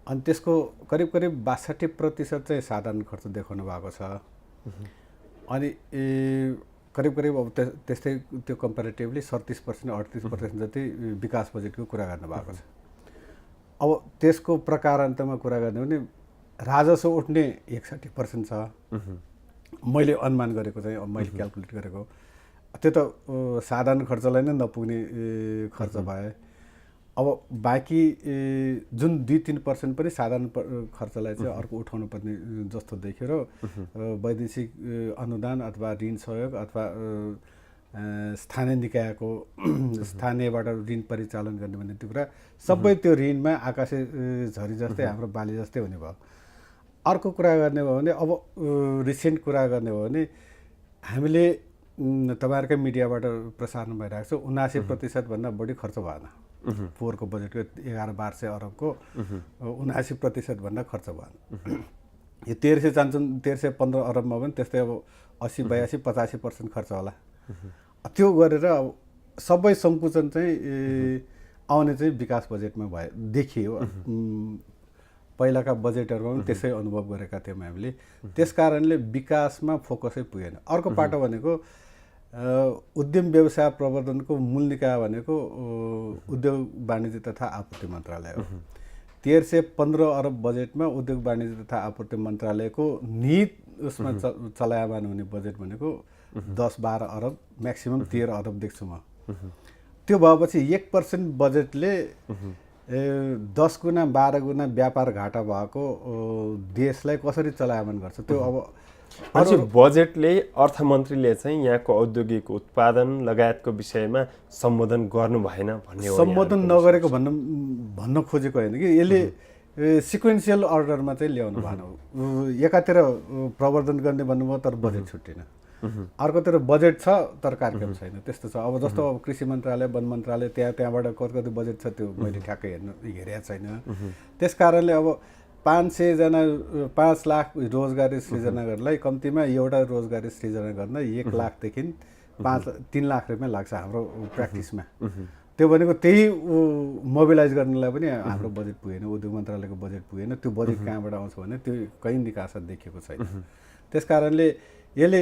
अनि त्यसको करिब 62% चाहिँ साधारण खर्च देखाउनु भएको छ, अनि करिब अब त्यस्तै त्यो कम्पेरिटिभली 37% जति विकास बजेटको कुरा गर्नुभएको छ। अब त्यसको प्रकारान्तमा कुरा गर्ने भने राजस्व उठ्ने 61% छ, मैले अनुमान गरेको चाहिँ, मैले क्यालकुलेट गरेको त्यो त साधारण खर्चलाई नै नपुग्ने खर्च भए। अब बाँकी जुन 2-3% पनि साधारण खर्चलाई चाहिँ अर्को उठाउनु पर्ने जस्तो देख्यो र वैदेशिक अनुदान अथवा ऋण सहयोग अथवा स्थानीय निकायको स्थानीयबाट ऋण परिचालन गर्ने भन्ने त्यो कुरा सबै त्यो ऋणमा आकाशे झरी जस्तै हाम्रो बाली जस्तै हुने भयो। अर्को कुरा गर्ने भयो भने अब रिसेन्ट कुरा गर्ने भयो भने हामीले तपाईँहरूकै मिडियाबाट प्रसारण भइरहेको छ 79% भन्दा बढी खर्च भएन। फोहोरको बजेटको 1100-1200 अरबको 79% भन्दा खर्च भएन। यो 1315 अरबमा पनि त्यस्तै अब 80-82-85% खर्च होला। त्यो गरेर अब सबै सङ्कुचन चाहिँ आउने चाहिँ विकास बजेटमा भयो देखियो। पहिलाका बजेटहरूमा पनि त्यसै अनुभव गरेका थियौँ हामीले। त्यस कारणले विकासमा फोकसै पुगेन। अर्को पाटो भनेको उद्यम व्यवसाय प्रवर्धनको मूल निकाय भनेको उद्योग वाणिज्य तथा आपूर्ति मन्त्रालय हो। 1315 अरब बजेटमा उद्योग वाणिज्य तथा आपूर्ति मन्त्रालयको निहित उसमा चलायमान हुने बजेट भनेको 10-12 अरब, म्याक्सिमम 13 अरब देख्छु म। त्यो भएपछि 1% बजेटले 10 गुणा 12 गुणा व्यापार घाटा भएको देशलाई कसरी चलायमान गर्छ? त्यो अब बजेटले अर्थमन्त्रीले चाहिँ यहाँको औद्योगिक उत्पादन लगायतको विषयमा सम्बोधन गर्नु भएन भन्ने हो। सम्बोधन नगरेको भन्न खोजेको होइन कि यसले सिक्वेन्सियल अर्डरमा चाहिँ ल्याउनु भएन। एकातिर प्रवर्धन गर्ने भन्नुभयो तर बजेट छुट्टिन। अर्कोतिर बजेट छ तर कार्यक्रम छैन, त्यस्तो छ। अब जस्तो अब कृषि मन्त्रालय, वन मन्त्रालय, त्यहाँबाट कति बजेट छ त्यो मैले ठ्याक्कै हेरेको छैन। त्यस कारणले अब 5 लाख रोजगारी सृजना गर्नलाई कम्तीमा एउटा रोजगारी सृजना गर्न 1 लाखदेखि 3 लाख रुपियाँ लाग्छ हाम्रो प्र्याक्टिसमा। त्यो भनेको त्यही मोबिलाइज गर्नलाई पनि हाम्रो बजेट पुगेन, उद्योग मन्त्रालयको बजेट पुगेन। त्यो बजेट कहाँबाट आउँछ भने त्यो कहीँ निकास देखिएको छैन। त्यस कारणले यसले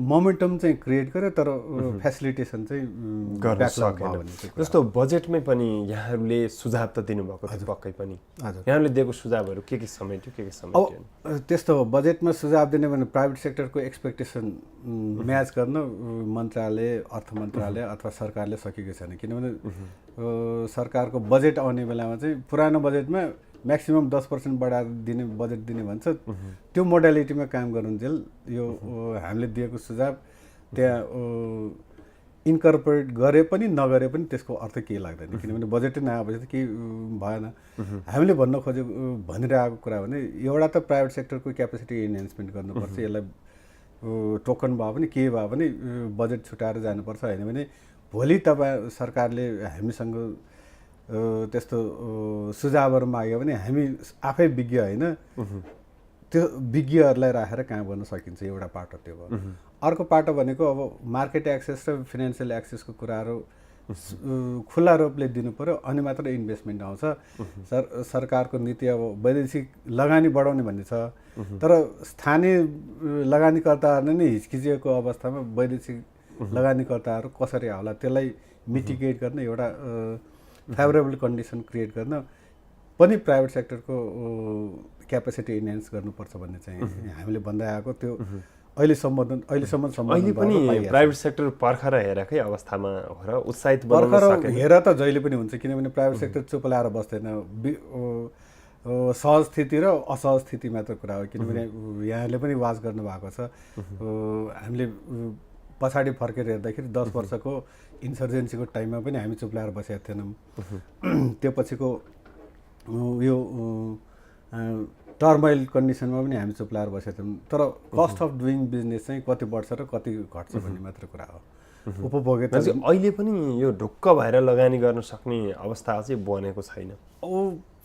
मोमेन्टम चाहिँ क्रिएट गर्यो तर फेसिलिटेसन चाहिँ गर्न सकेन। जस्तो बजेटमै पनि यहाँहरूले सुझाव त दिनुभएको थियो पक्कै पनि, यहाँहरूले दिएको सुझावहरू के समेट्यो, के समेट्यो? अब त्यस्तो बजेटमा सुझाव दिने भने प्राइभेट सेक्टरको एक्सपेक्टेसन म्याच गर्न मन्त्रालय, अर्थ मन्त्रालय अथवा सरकारले सकेको छैन। किनभने सरकारको बजेट आउने बेलामा चाहिँ पुरानो बजेटमा म्याक्सिमम 10% बढाएर दिने बजेट दिने भन्छ, त्यो मोडालिटीमा काम गरुन्जेल यो हामीले दिएको सुझाव त्यहाँ इन्कर्पोरेट गरे पनि नगरे पनि त्यसको अर्थ केही लाग्दैन। किनभने बजेटै नआएपछि त केही भएन। हामीले भनिरहेको कुरा भने एउटा त प्राइभेट सेक्टरको क्यापेसिटी इन्हान्समेन्ट गर्नुपर्छ, यसलाई टोकन भए पनि के भए पनि बजेट छुटाएर जानुपर्छ। होइन भने भोलि तपाईँ सरकारले हामीसँग त्यस्तो सुझावहरू माग्यो भने हामी आफै विज्ञ होइन, त्यो विज्ञहरूलाई राखेर काम गर्न सकिन्छ। एउटा पाटो त्यो भयो। अर्को पाटो भनेको अब मार्केट एक्सेस र फिनान्सियल एक्सेसको कुराहरू खुल्ला रूपले दिनु पर्यो, अनि मात्र इन्भेस्टमेन्ट आउँछ। सरकारको नीति अब वैदेशिक लगानी बढाउने भन्ने छ, तर स्थानीय लगानीकर्ताहरूले नै हिचकिचिएको अवस्थामा वैदेशिक लगानीकर्ताहरू कसरी आउला त्यसलाई मिटिगेट गर्न, एउटा फेभरेबल कन्डिसन क्रिएट गर्न पनि प्राइभेट सेक्टरको क्यापेसिटी इन्हान्स गर्नुपर्छ भन्ने चाहिँ हामीले भन्दै आएको। त्यो अहिलेसम्म पनि प्राइभेट सेक्टर पर्खर हेरेकै अवस्थामा हो र उत्साहित बनाउन सकेन। हेर त जहिले पनि हुन्छ, किनभने प्राइभेट सेक्टर चुप लाएर बस्दैन। सहज स्थिति र असहज स्थिति मात्र कुरा हो। किनभने यहाँले पनि वाच गर्नुभएको छ, हामीले पछाडि फर्केर हेर्दाखेरि 10 वर्षको इन्सर्जेन्सीको टाइममा पनि हामी चुप लाएर बसेका थिएनौँ। त्यो पछिको यो टर्मोइल कन्डिसनमा पनि हामी चुप लाएर बसेका थियौँ। तर कस्ट अफ डुइङ बिजनेस चाहिँ कति बढ्छ र कति घट्छ भन्ने मात्र कुरा हो। उपभोक्ता अहिले पनि यो ढुक्क भएर लगानी गर्न सक्ने अवस्था चाहिँ बनेको छैन।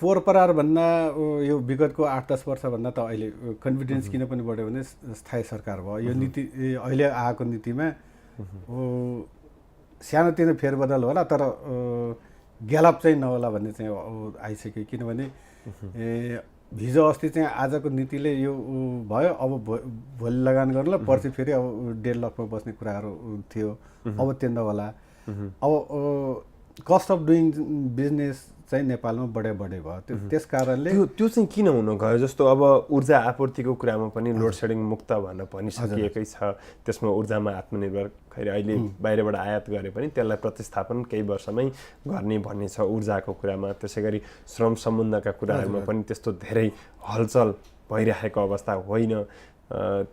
पोहोर परार भन्दा यो विगतको 8-10 वर्षभन्दा त अहिले कन्फिडेन्स किन पनि बढ्यो भने स्थायी सरकार भयो। यो नीति अहिले आएको नीतिमा सानोतिनो फेरबदल होला तर ग्यालप चाहिँ नहोला भन्ने चाहिँ आइसक्यो। किनभने हिजो अस्ति चाहिँ आजको नीतिले यो भयो, अब भोलि लगान गर्नुला, पर्सि फेरि अब 1.5 लाखमा बस्ने कुराहरू थियो, अब त्यो नहोला। अब कस्ट अफ डुइङ बिजनेस चाहिँ नेपालमा बढे भयो। त्यस कारणले त्यो चाहिँ किन हुनु गयो? जस्तो अब ऊर्जा आपूर्तिको कुरामा पनि लोड सेडिङ मुक्त भनेर भनिसकिएकै छ, त्यसमा ऊर्जामा आत्मनिर्भर खैर अहिले बाहिरबाट आयात गरे पनि त्यसलाई प्रतिस्थापन केही वर्षमै गर्ने भन्ने छ ऊर्जाको कुरामा। त्यसै गरी श्रम सम्बन्धका कुराहरूमा पनि त्यस्तो धेरै हलचल भइरहेको अवस्था होइन।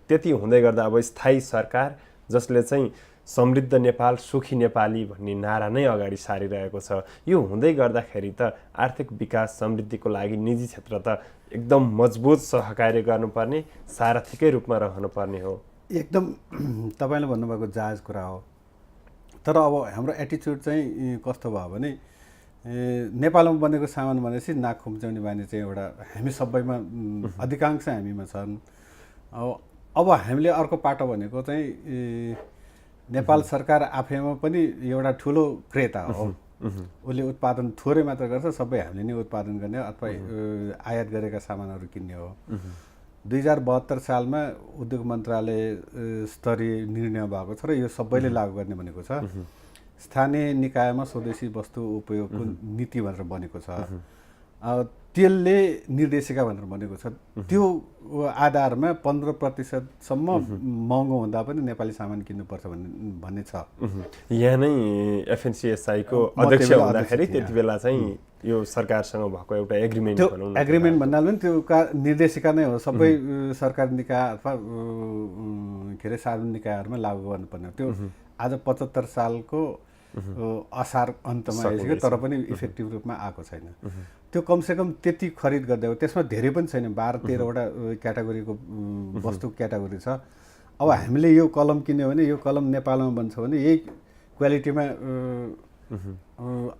त्यति हुँदै गर्दा अब स्थायी सरकार जसले चाहिँ समृद्ध नेपाल सुखी नेपाली भन्ने नारा नै अगाडि सारिरहेको छ, यो हुँदै गर्दाखेरि त आर्थिक विकास समृद्धिको लागि निजी क्षेत्र त एकदम मजबुत सहकार्य गर्नुपर्ने, सारथीकै रूपमा रहनुपर्ने हो। एकदम तपाईँले भन्नुभएको जायज कुरा हो। तर अब हाम्रो एटिच्युड चाहिँ कस्तो भयो भने नेपालमा बनेको सामान भनेपछि नाक खुम्चाउने बानी चाहिँ एउटा हामी सबैमा अधिकांश हामीमा छन्। अब हामीले अर्को पाटो भनेको चाहिँ नेपाल सरकार आफैमा पनि एउटा ठुलो क्रेता हो। उसले उत्पादन थोरै मात्र गर्छ, सबै हामीले नै उत्पादन गर्ने अथवा आयात गरेका सामानहरू किन्ने हो। 2072 सालमा उद्योग मन्त्रालय स्तरीय निर्णय भएको छ र यो सबैले लागू गर्ने भनेको छ। स्थानीय निकायमा स्वदेशी वस्तु उपयोगको नीति भनेर बनेको छ, त्यसले निर्देशिका भनेर बनेको छ। त्यो आधारमा 15% महँगो हुँदा पनि नेपाली सामान किन्नुपर्छ भन्ने छ। यहाँ नै एफएनसीएसआई को अध्यक्ष हुँदाखेरि त्यति बेला चाहिँ यो सरकारसँग भएको एउटा एग्रिमेन्ट भनौँ न, एग्रिमेन्ट भन्दा पनि त्यो निर्देशिका नै हो। सबै सरकारी निकाय अथवा के अरे सार्वजनिक निकायहरूमा लागू गर्नुपर्ने। त्यो आज 75 सालको असार अन्तमा आइसक्यो तर पनि इफेक्टिभ रूपमा आएको छैन। त्यो कमसेकम त्यति खरिद गर्दै हो। त्यसमा धेरै पनि छैन, 12-13 वटा क्याटेगोरीको वस्तु क्याटेगोरी छ। अब हामीले यो कलम किन्यो भने यो कलम नेपालमा बन्छ भने यही क्वालिटीमा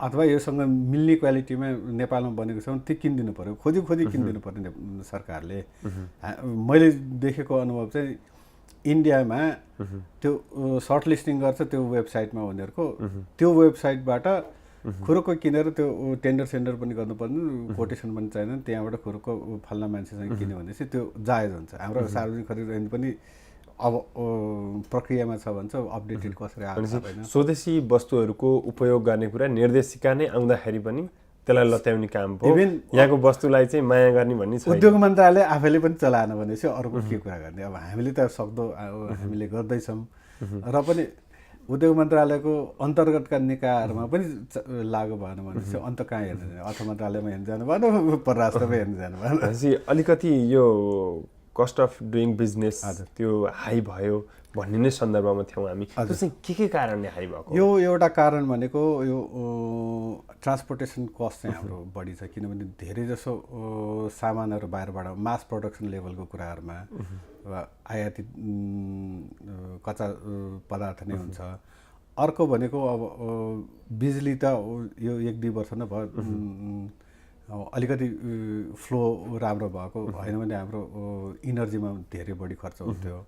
अथवा योसँग मिल्ने क्वालिटीमा नेपालमा बनेको छ भने त्यो किनिदिनु पऱ्यो, खोजी किनिदिनु पर्ने सरकारले। मैले देखेको अनुभव चाहिँ इन्डियामा त्यो सर्टलिस्टिङ गर्छ त्यो वेबसाइटमा उनीहरूको, त्यो वेबसाइटबाट खुरुक्क किनेर त्यो टेन्डर पनि गर्नुपर्ने, कोटेसन पनि चाहिँदैन, त्यहाँबाट खुरुक्क फल्ना मान्छेसँग किन्यो भनेपछि त्यो जायज हुन्छ। हाम्रो सार्वजनिक खरिद ऐन पनि अब प्रक्रियामा छ भन्छ, अपडेटेड कसरी आएको छैन। स्वदेशी वस्तुहरूको उपयोग गर्ने कुरा निर्देशिका नै आउँदाखेरि पनि त्यसलाई लत्याउने काम हो, यहाँको वस्तुलाई चाहिँ माया गर्ने भन्ने छ। उद्योग मन्त्रालय आफैले पनि चलाएन भनेपछि अर्को के कुरा गर्ने। अब हामीले त सक्दो हामीले गर्दैछौँ र पनि उद्योग मन्त्रालयको अन्तर्गतका निकायहरूमा पनि लागु भएन भनेपछि अन्त कहाँ हेर्नु जाने, अर्थ मन्त्रालयमा हेर्नु जानु भएन, परराष्ट्रमा हेर्नु जानु भएन। अलिकति यो कस्ट अफ डुइङ बिजनेस त्यो हाई भयो भन्ने नै सन्दर्भमा थियौँ हामी। त्यो चाहिँ के कारणले हाई भएको? यो एउटा कारण भनेको यो ट्रान्सपोर्टेसन कस्ट चाहिँ हाम्रो बढी छ, किनभने धेरै जसो सामानहरू बाहिरबाट मास प्रोडक्सन लेभलको कुराहरूमा आयातित कच्चा पदार्थ नै हुन्छ। अर्को भनेको अब बिजुली त यो 1-2 वर्ष नै भयो अलिकति फ्लो राम्रो भएको होइन भने हाम्रो इनर्जीमा धेरै बढी खर्च हुन्थ्यो।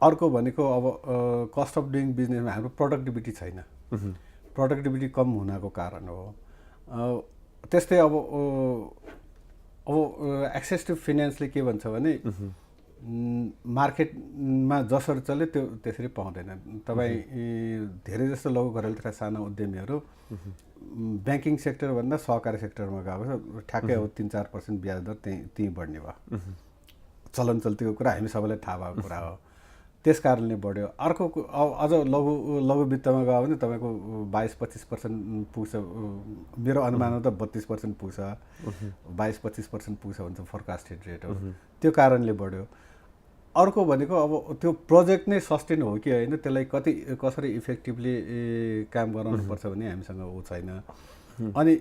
अर्को भनेको अब कस्ट अफ डुइङ बिजनेसमा हाम्रो प्रोडक्टिभिटी छैन, प्रोडक्टिभिटी कम हुनको कारण हो। त्यस्तै अब एक्सेस टु फिनान्सले के भन्छ भने मार्केटमा जसरी चल्यो त्यो त्यसरी पाउँदैन। तपाईँ धेरै जस्तो लघु घरेलु तथा साना उद्यमीहरू ब्याङ्किङ सेक्टरभन्दा सहकारी सेक्टरमा गएको छ, ठ्याक्कै अब 3-4% ब्याज दर त्यहीँ बढ्ने भयो। चलन चल्तीको कुरा हामी सबैलाई थाहा भएको कुरा हो, त्यस कारणले बढ्यो। अर्को अझ लघु वित्तमा गयो भने तपाईँको 22-25% पुग्छ, मेरो अनुमानमा त 32% पुग्छ, 22-25% पुग्छ भन्छ फोरकास्टेड रेट हो, त्यो कारणले बढ्यो। अर्को भनेको अब त्यो प्रोजेक्ट नै सस्टेन हो कि होइन, त्यसलाई कसरी इफेक्टिभली काम गराउनुपर्छ भन्ने हामीसँग ऊ छैन। अनि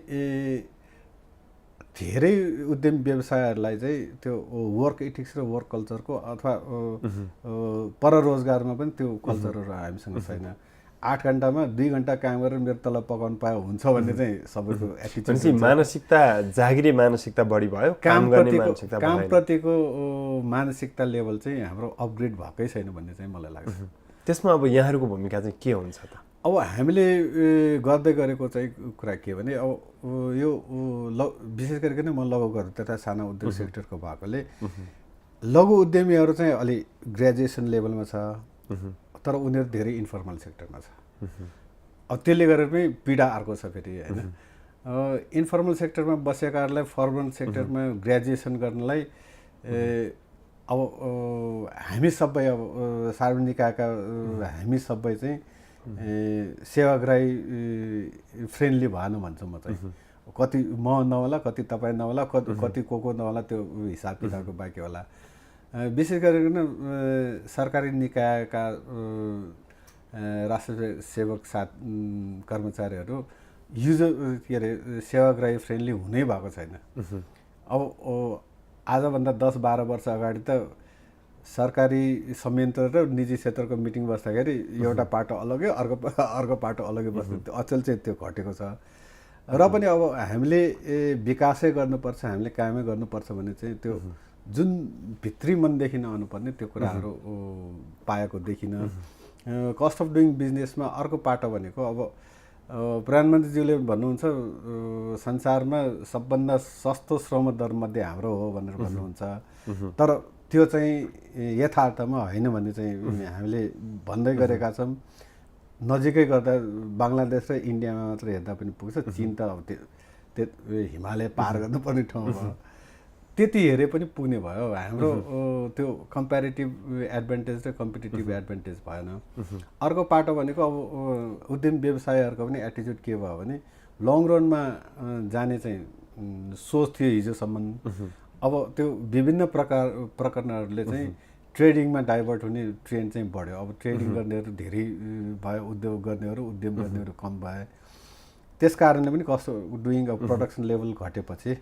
धेरै उद्यम व्यवसायहरूलाई चाहिँ त्यो वर्क इथिक्स र वर्क कल्चरको अथवा पररोजगारमा पनि त्यो कल्चरहरू हामीसँग छैन। 8 घन्टामा 2 घन्टा काम गरेर मेरो तलब पकाउनु पायो हुन्छ भन्ने चाहिँ सबैको एटिट्युड, मानसिकता जागिरे मानसिकता बढी भयो, कामप्रतिको मानसिकता लेभल चाहिँ हाम्रो अपग्रेड भएकै छैन भन्ने चाहिँ मलाई लाग्छ। त्यसमा अब यहाँहरूको भूमिका चाहिँ के हुन्छ त? अब हामीले गर्दै गरेको चाहिँ कुरा के भने अब यो विशेष गरिकन म लघु घरेलु तथा साना उद्योग सेक्टरको भएकोले लघु उद्यमीहरू चाहिँ अलि ग्रेजुएसन लेभलमा छ, तर उनीहरू धेरै इन्फर्मल सेक्टरमा छ। अब त्यसले गरेर पनि पीडा अर्को छ फेरि होइन। इन्फर्मल सेक्टरमा बसेकाहरूलाई फर्मल सेक्टरमा ग्रेजुएसन गर्नलाई अब हामी सबै अब सार्वजनिक निकायका हामी सबै चाहिँ सेवाग्राही फ्रेन्डली भएन भन्छु म चाहिँ। कति म नहोला, कति तपाईँ नहोला, कति को नहोला, त्यो हिसाब किताबको बाँकी होला। विशेष गरिकन सरकारी निकायका राष्ट्र सेवक कर्मचारीहरू के अरे सेवाग्राही फ्रेन्डली हुनै भएको छैन। अब आजभन्दा 10-12 वर्ष अगाडि त सरकारी संयन्त्र र निजी क्षेत्रको मिटिङ बस्दाखेरि एउटा पाटो अलग्गै अर्को पाटो अलग्गै बस्ने अचल चाहिँ त्यो घटेको छ। र पनि अब हामीले विकासै गर्नुपर्छ, हामीले कामै गर्नुपर्छ भने चाहिँ त्यो जुन भित्री मनदेखि आउनुपर्ने त्यो कुराहरू पाएको देखिन। कस्ट अफ डुइङ बिजनेसमा अर्को पाटो भनेको अब प्रधानमन्त्रीज्यूले भन्नुहुन्छ संसारमा सबभन्दा सस्तो श्रम दर मध्ये हाम्रो हो भनेर भन्नुहुन्छ, तर त्यो चाहिँ यथार्थमा होइन भन्ने चाहिँ हामीले भन्दै गरेका छौँ। नजिकै गर्दा बङ्गलादेश र इन्डियामा मात्र हेर्दा पनि पुग्छ, चीन त अब त्यो हिमालय पार गर्नुपर्ने ठाउँ भयो, त्यति हेरे पनि पुग्ने भयो। हाम्रो त्यो कम्पेरिटिभ एडभान्टेज र कम्पिटिटिभ एडभान्टेज भएन। अर्को पाटो भनेको अब उद्यम व्यवसायहरूको पनि एटिट्युड के भयो भने लङ रनमा जाने चाहिँ सोच थियो हिजोसम्म। अब त्यो विभिन्न प्रकरणहरूले चाहिँ ट्रेडिङमा डाइभर्ट हुने ट्रेन्ड चाहिँ बढ्यो। अब ट्रेडिङ गर्नेहरू धेरै भयो, उद्योग गर्नेहरू उद्यम गर्नेहरू कम भए, त्यस कारणले पनि cost of doing of production level घटेपछि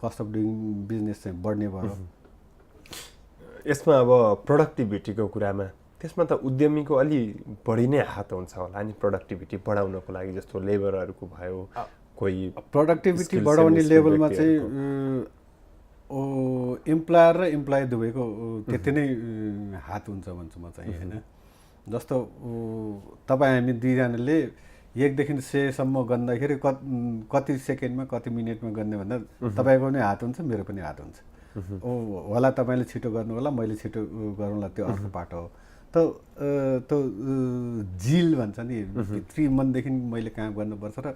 कस्ट अफ डुइङ बिजनेस चाहिँ बढ्ने भयो। यसमा अब प्रोडक्टिभिटीको कुरामा त्यसमा त उद्यमीको अलि बढी नै हात हुन्छ होला नि प्रोडक्टिभिटी बढाउनको लागि, जस्तो लेबरहरूको भयो, कोही प्रोडक्टिभिटी बढाउने लेभलमा चाहिँ इम्प्लोयर र इम्प्लोइ दुवैको त्यति नै हात हुन्छ भन्छु म चाहिँ होइन। जस्तो तपाईँ हामी दुईजनाले 1 देखि 100 सम्म गर्दाखेरि कति सेकेन्डमा कति मिनटमा गर्ने भन्दा तपाईँको पनि हात हुन्छ, मेरो पनि हात हुन्छ। होला तपाईँले छिटो गर्नु होला, मैले छिटो गरौँला, त्यो अर्को पाटो हो। त्यो जिल भन्छ नि, भित्री मनदेखि मैले काम गर्नुपर्छ र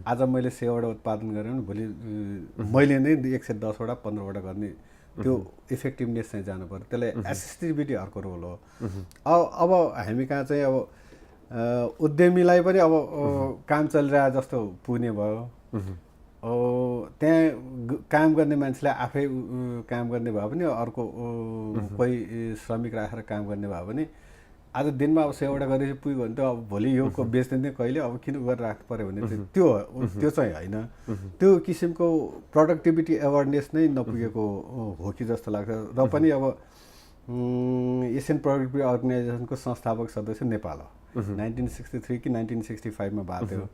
आज मैले 100वटा उत्पादन गरेँ भने भोलि मैले नै 110 वटा 15 वटा गर्ने त्यो इफेक्टिभनेस चाहिँ जानु पर्यो। त्यसलाई एसिस्टिभिटी अर्को रोल हो। अब हामी कहाँ चाहिँ अब उद्यमीलाई पनि अब काम चलिरहेको जस्तो पुग्ने भयो। त्यहाँ काम गर्ने मान्छेलाई आफै काम गर्ने भयो भने, अर्को कोही श्रमिक राखेर काम गर्ने भयो भने आज दिनमा अब 100 वटा गरेपछि पुग्यो भने त अब भोलि यो बेच्ने नै कहिले, अब किन गरेर राख्नु पऱ्यो भने त्यो चाहिँ होइन। त्यो किसिमको प्रोडक्टिभिटी एवेरनेस नै नपुगेको हो कि जस्तो लाग्छ। र पनि अब एसियन प्रोडक्टिभिटी अर्गनाइजेसनको संस्थापक सदस्य नेपाल हो। 1963 कि 1965 भएको थियो।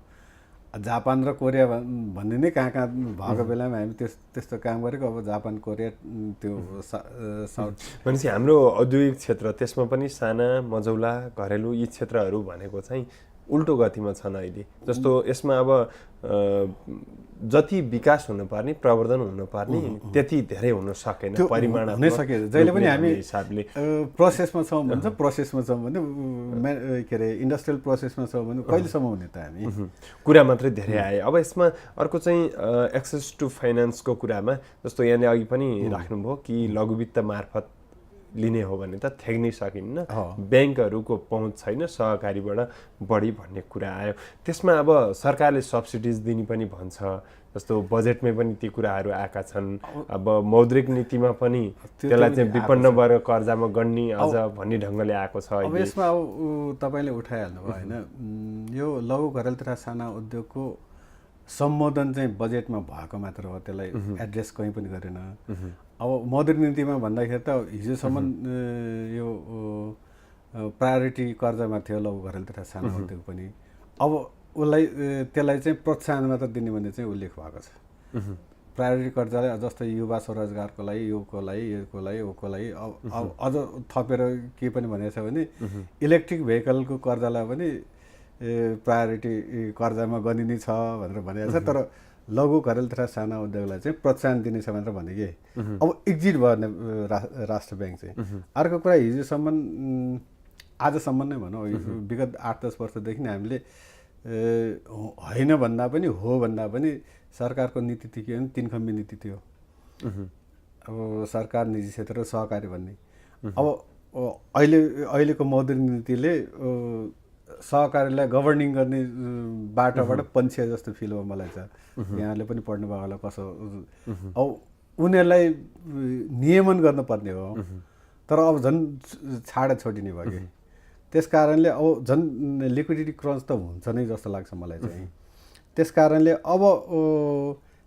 जापान र कोरिया भन्ने नै कहाँ कहाँ भएको बेलामा हामी त्यस्तो काम गरेको। अब जापान कोरिया त्यो साउथ भनेपछि हाम्रो औद्योगिक क्षेत्र त्यसमा पनि साना मझौला घरेलु यी क्षेत्रहरू भनेको चाहिँ उल्टो गतिमा छन् अहिले। जस्तो यसमा अब जति विकास हुनुपर्ने, प्रवर्धन हुनुपर्ने त्यति धेरै हुन सकेन, परिमाण हुनै सकेन। जहिले पनि हामी हिसाबले प्रोसेसमा छौँ भन्छ, प्रोसेसमा छौँ भने के अरे इन्डस्ट्रियल प्रोसेसमा छौँ भने कहिलेसम्म हुने त हामी? कुरा मात्रै धेरै आए। अब यसमा अर्को चाहिँ एक्सेस टु फाइनेन्सको कुरामा, जस्तो यहाँले अघि पनि राख्नुभयो कि लघुवित्त मार्फत लिने हो भने त थ्याक्नै सकिन्न, ब्याङ्कहरूको पहुँच छैन, सहकारीबाट बढी भन्ने कुरा आयो। त्यसमा अब सरकारले सब्सिडिज दिने पनि भन्छ, जस्तो बजेटमै पनि ती कुराहरू आएका छन्। अब मौद्रिक नीतिमा पनि त्यसलाई चाहिँ विपन्न वर्ग कर्जामा गण्ने अझ भन्ने ढङ्गले आएको छ। अब यसमा अब तपाईँले उठाइहाल्नु भयो होइन, यो लघु घरेलु तथा साना उद्योगको सम्बोधन चाहिँ बजेटमा भएको मात्र हो, त्यसलाई एड्रेस कहीँ पनि गरेन। अब मौद्रिक नीतिमा भन्दाखेरि त हिजोसम्म यो प्रायोरिटी कर्जामा थियो लघु घरेलु तथा सानो उद्योग पनि। अब त्यसलाई चाहिँ प्रोत्साहन मात्र दिने भन्ने चाहिँ उल्लेख भएको छ। प्रायोरिटी कर्जालाई जस्तो युवा स्वरोजगारको लागि, योको लागि अब अझ थपेर के पनि भनेको छ भने इलेक्ट्रिक भेहिकलको कर्जालाई पनि प्रायोरिटी कर्जामा गनिने छ भनेर भनेको छ। तर लघु घरेलु तथा साना उद्योगलाई चाहिँ प्रोत्साहन दिनेछ भनेर भने कि अब एक्जिट भयो राष्ट्र ब्याङ्क चाहिँ। अर्को कुरा, हिजोसम्म आजसम्म नै भनौँ, विगत 8-10 वर्षदेखि हामीले होइन भन्दा पनि हो भन्दा पनि सरकारको नीति थियो भने 3 खम्बे नीति थियो। अब सरकार, निजी क्षेत्र र सहकारी भन्ने। अब अहिलेको मौद्रिक नीतिले सहकारीलाई गभर्निङ गर्ने बाटोबाट पन्छिए जस्तो फिल हो मलाई चाहिँ। यहाँले पनि पढ्नु भएको होला कसो। अब उनीहरूलाई नियमन गर्नुपर्ने हो, तर अब झन् छाडा छोडिने भयो कि। त्यस कारणले अब झन् लिक्विडिटी क्रन्च त हुन्छ नै जस्तो लाग्छ मलाई चाहिँ। त्यस कारणले अब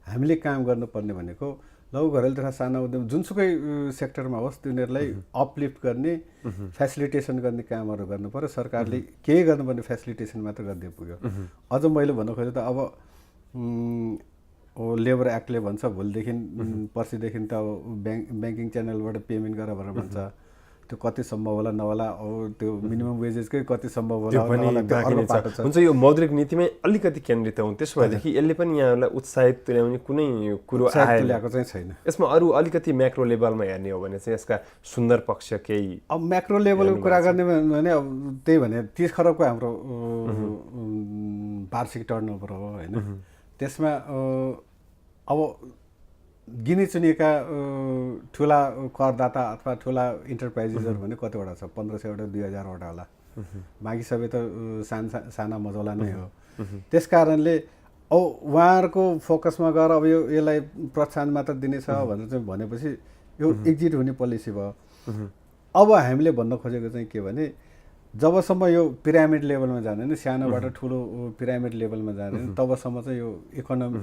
हामीले काम गर्नुपर्ने भनेको लघु घरेलु तथा साना उद्योग जुनसुकै सेक्टरमा होस् तिनीहरूलाई अपलिफ्ट गर्ने, फेसिलिटेसन गर्ने कामहरू गर्नु पर्यो। सरकारले केही गर्नुपर्ने फेसिलिटेसन मात्र गरिदिए पुग्यो। अझ मैले भन्नु खोजेँ त अब लेबर एक्टले भन्छ भोलिदेखि पर्सिदेखि त अब ब्याङ्किङ च्यानलबाट पेमेन्ट गर भनेर भन्छ। त्यो कति सम्भव होला नहोला, अब त्यो मिनिमम वेजेसकै कति सम्भव होला हुन्छ। यो मौद्रिक नीतिमै अलिकति केन्द्रित हौँ, त्यसो भएदेखि यसले पनि यहाँलाई उत्साहित तुल्याउने कुनै कुरो ल्याएको चाहिँ छैन। यसमा अरू अलिकति म्याक्रो लेभलमा हेर्ने हो भने चाहिँ यसका सुन्दर पक्ष केही? अब म्याक्रो लेभलको कुरा गर्ने भने अब त्यही भने 30 खरबको हाम्रो वार्षिक टर्नओभर हो होइन। त्यसमा अब गिनी चुनिएका ठुला करदाता अथवा ठुला इन्टरप्राइजेसहरू भने कतिवटा छ? 1500वटा 2000वटा होला। बाँकी सबै त साना मजौला नै हो। त्यस कारणले अब उहाँहरूको फोकसमा गएर अब यसलाई प्रोत्साहन मात्र दिनेछ भनेर चाहिँ भनेपछि यो एक्जिट हुने पोलिसी भयो। अब हामीले भन्न खोजेको चाहिँ के भने जबसम्म यो पिरामिड लेभलमा जाँदैन, सानोबाट ठुलो पिरामिड लेभलमा जाँदैन, तबसम्म चाहिँ यो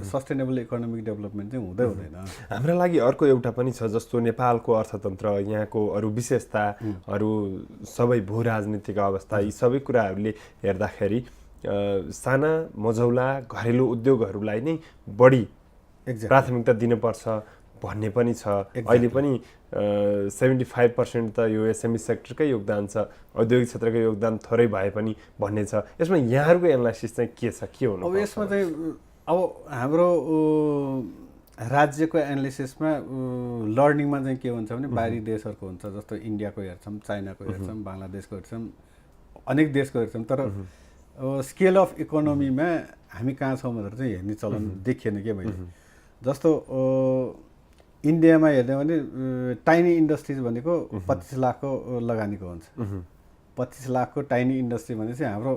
सस्टेनेबल इकोनोमिक डेभलपमेन्ट चाहिँ हुँदै हुँदैन। हाम्रा लागि अर्को एउटा पनि छ, जस्तो नेपालको अर्थतन्त्र, यहाँको अरू विशेषता, अरू सबै भू राजनीतिक अवस्था, यी सबै कुराहरूले हेर्दाखेरि साना मझौला घरेलु उद्योगहरूलाई नै बढी प्राथमिकता दिनुपर्छ भन्ने पनि छ। अहिले पनि 75% त यो एसएमई सेक्टरकै योगदान छ, औद्योगिक क्षेत्रको योगदान थोरै भए पनि भन्ने छ। यसमा यहाँहरूको एनालाइसिस चाहिँ के छ, के हुनु? अब यसमा चाहिँ अब हाम्रो राज्यको एनालिसिसमा लर्निङमा चाहिँ के हुन्छ भने बाहिरी देशहरूको हुन्छ, जस्तो इन्डियाको हेर्छौँ, चाइनाको हेर्छौँ, बङ्गलादेशको हेर्छौँ, अनेक देशको हेर्छौँ, तर स्केल अफ इकोनोमीमा हामी कहाँ छौँ भनेर चाहिँ हेर्ने चलन देखिएन के मैले। जस्तो इन्डियामा हेर्ने भने टाइनी इन्डस्ट्रिज भनेको 25 लाखको लगानीको हुन्छ। 25 लाखको टाइनी इन्डस्ट्री भने चाहिँ हाम्रो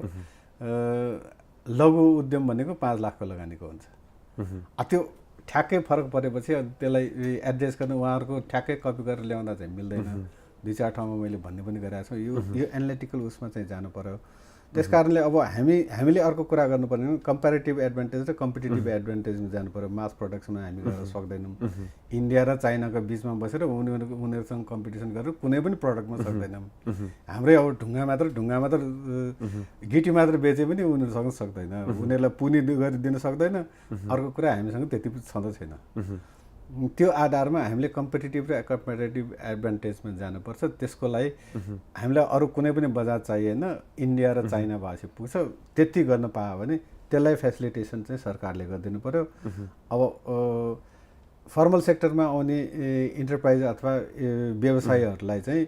लघु उद्यम भनेको 5 लाखको लगानीको हुन्छ। त्यो ठ्याक्कै फरक परेपछि त्यसलाई एड्रेस गर्न उहाँहरूको ठ्याक्कै कपी गरेर ल्याउँदा चाहिँ मिल्दैन। 2-4 ठाउँमा मैले भन्ने पनि गरेको छु, यो एनालिटिकल उसमा चाहिँ जानु पर्यो। त्यस कारणले अब हामीले अर्को कुरा गर्नुपर्ने कम्पेरिटिभ एडभान्टेज र कम्पिटिटिभ एडभान्टेजमा जानु पर्यो। मास प्रोडक्सनमा हामी गर्न सक्दैनौँ। इन्डिया र चाइनाको बिचमा बसेर उनीहरूसँग कम्पिटिसन गरेर कुनै पनि प्रडक्टमा सक्दैनौँ। हाम्रै अब ढुङ्गा मात्र गिटी मात्र बेचे पनि उनीहरूसँग सक्दैन, उनीहरूलाई पुनी गरिदिन सक्दैन। अर्को कुरा हामीसँग त्यति छँदै छैन। त्यो आधारमा हामीले कम्पिटिटिभ र कम्पेरिटिभ एडभान्टेजमा जानुपर्छ। त्यसको लागि हामीलाई अरू कुनै पनि बजार चाहिएन, इन्डिया र चाइना भएपछि पुग्छ। त्यति गर्न पायो भने त्यसलाई फेसिलिटेसन चाहिँ सरकारले गरिदिनु पर्यो। अब फर्मल सेक्टरमा आउने इन्टरप्राइज अथवा व्यवसायीहरूलाई चाहिँ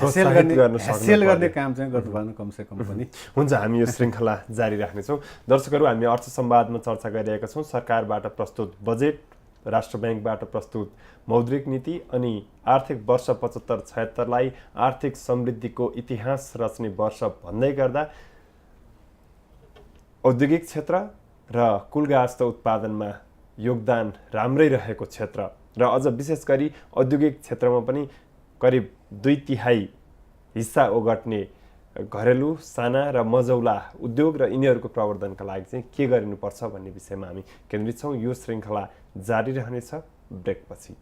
ह्यासेल गर्ने काम चाहिँ गर्नु भएन कमसेकम पनि। हुन्छ, हामी यो श्रृङ्खला जारी राख्नेछौँ। दर्शकहरू, हामी अर्थ संवादमा चर्चा गरिरहेका छौँ सरकारबाट प्रस्तुत बजेट, राष्ट्र ब्याङ्कबाट प्रस्तुत मौद्रिक नीति अनि आर्थिक वर्ष 75-76लाई आर्थिक समृद्धिको इतिहास रच्ने वर्ष भन्दै गर्दा औद्योगिक क्षेत्र र कुलगास्त उत्पादनमा योगदान राम्रै रहेको क्षेत्र र अझ विशेष गरी औद्योगिक क्षेत्रमा पनि करिब 2/3 हिस्सा ओगट्ने घरेलु साना र मझौला उद्योग र यिनीहरूको प्रवर्धनका लागि चाहिँ के गरिनुपर्छ भन्ने विषयमा हामी केन्द्रित छौँ। यो श्रृङ्खला जारी रहनेछ ब्रेकपछि।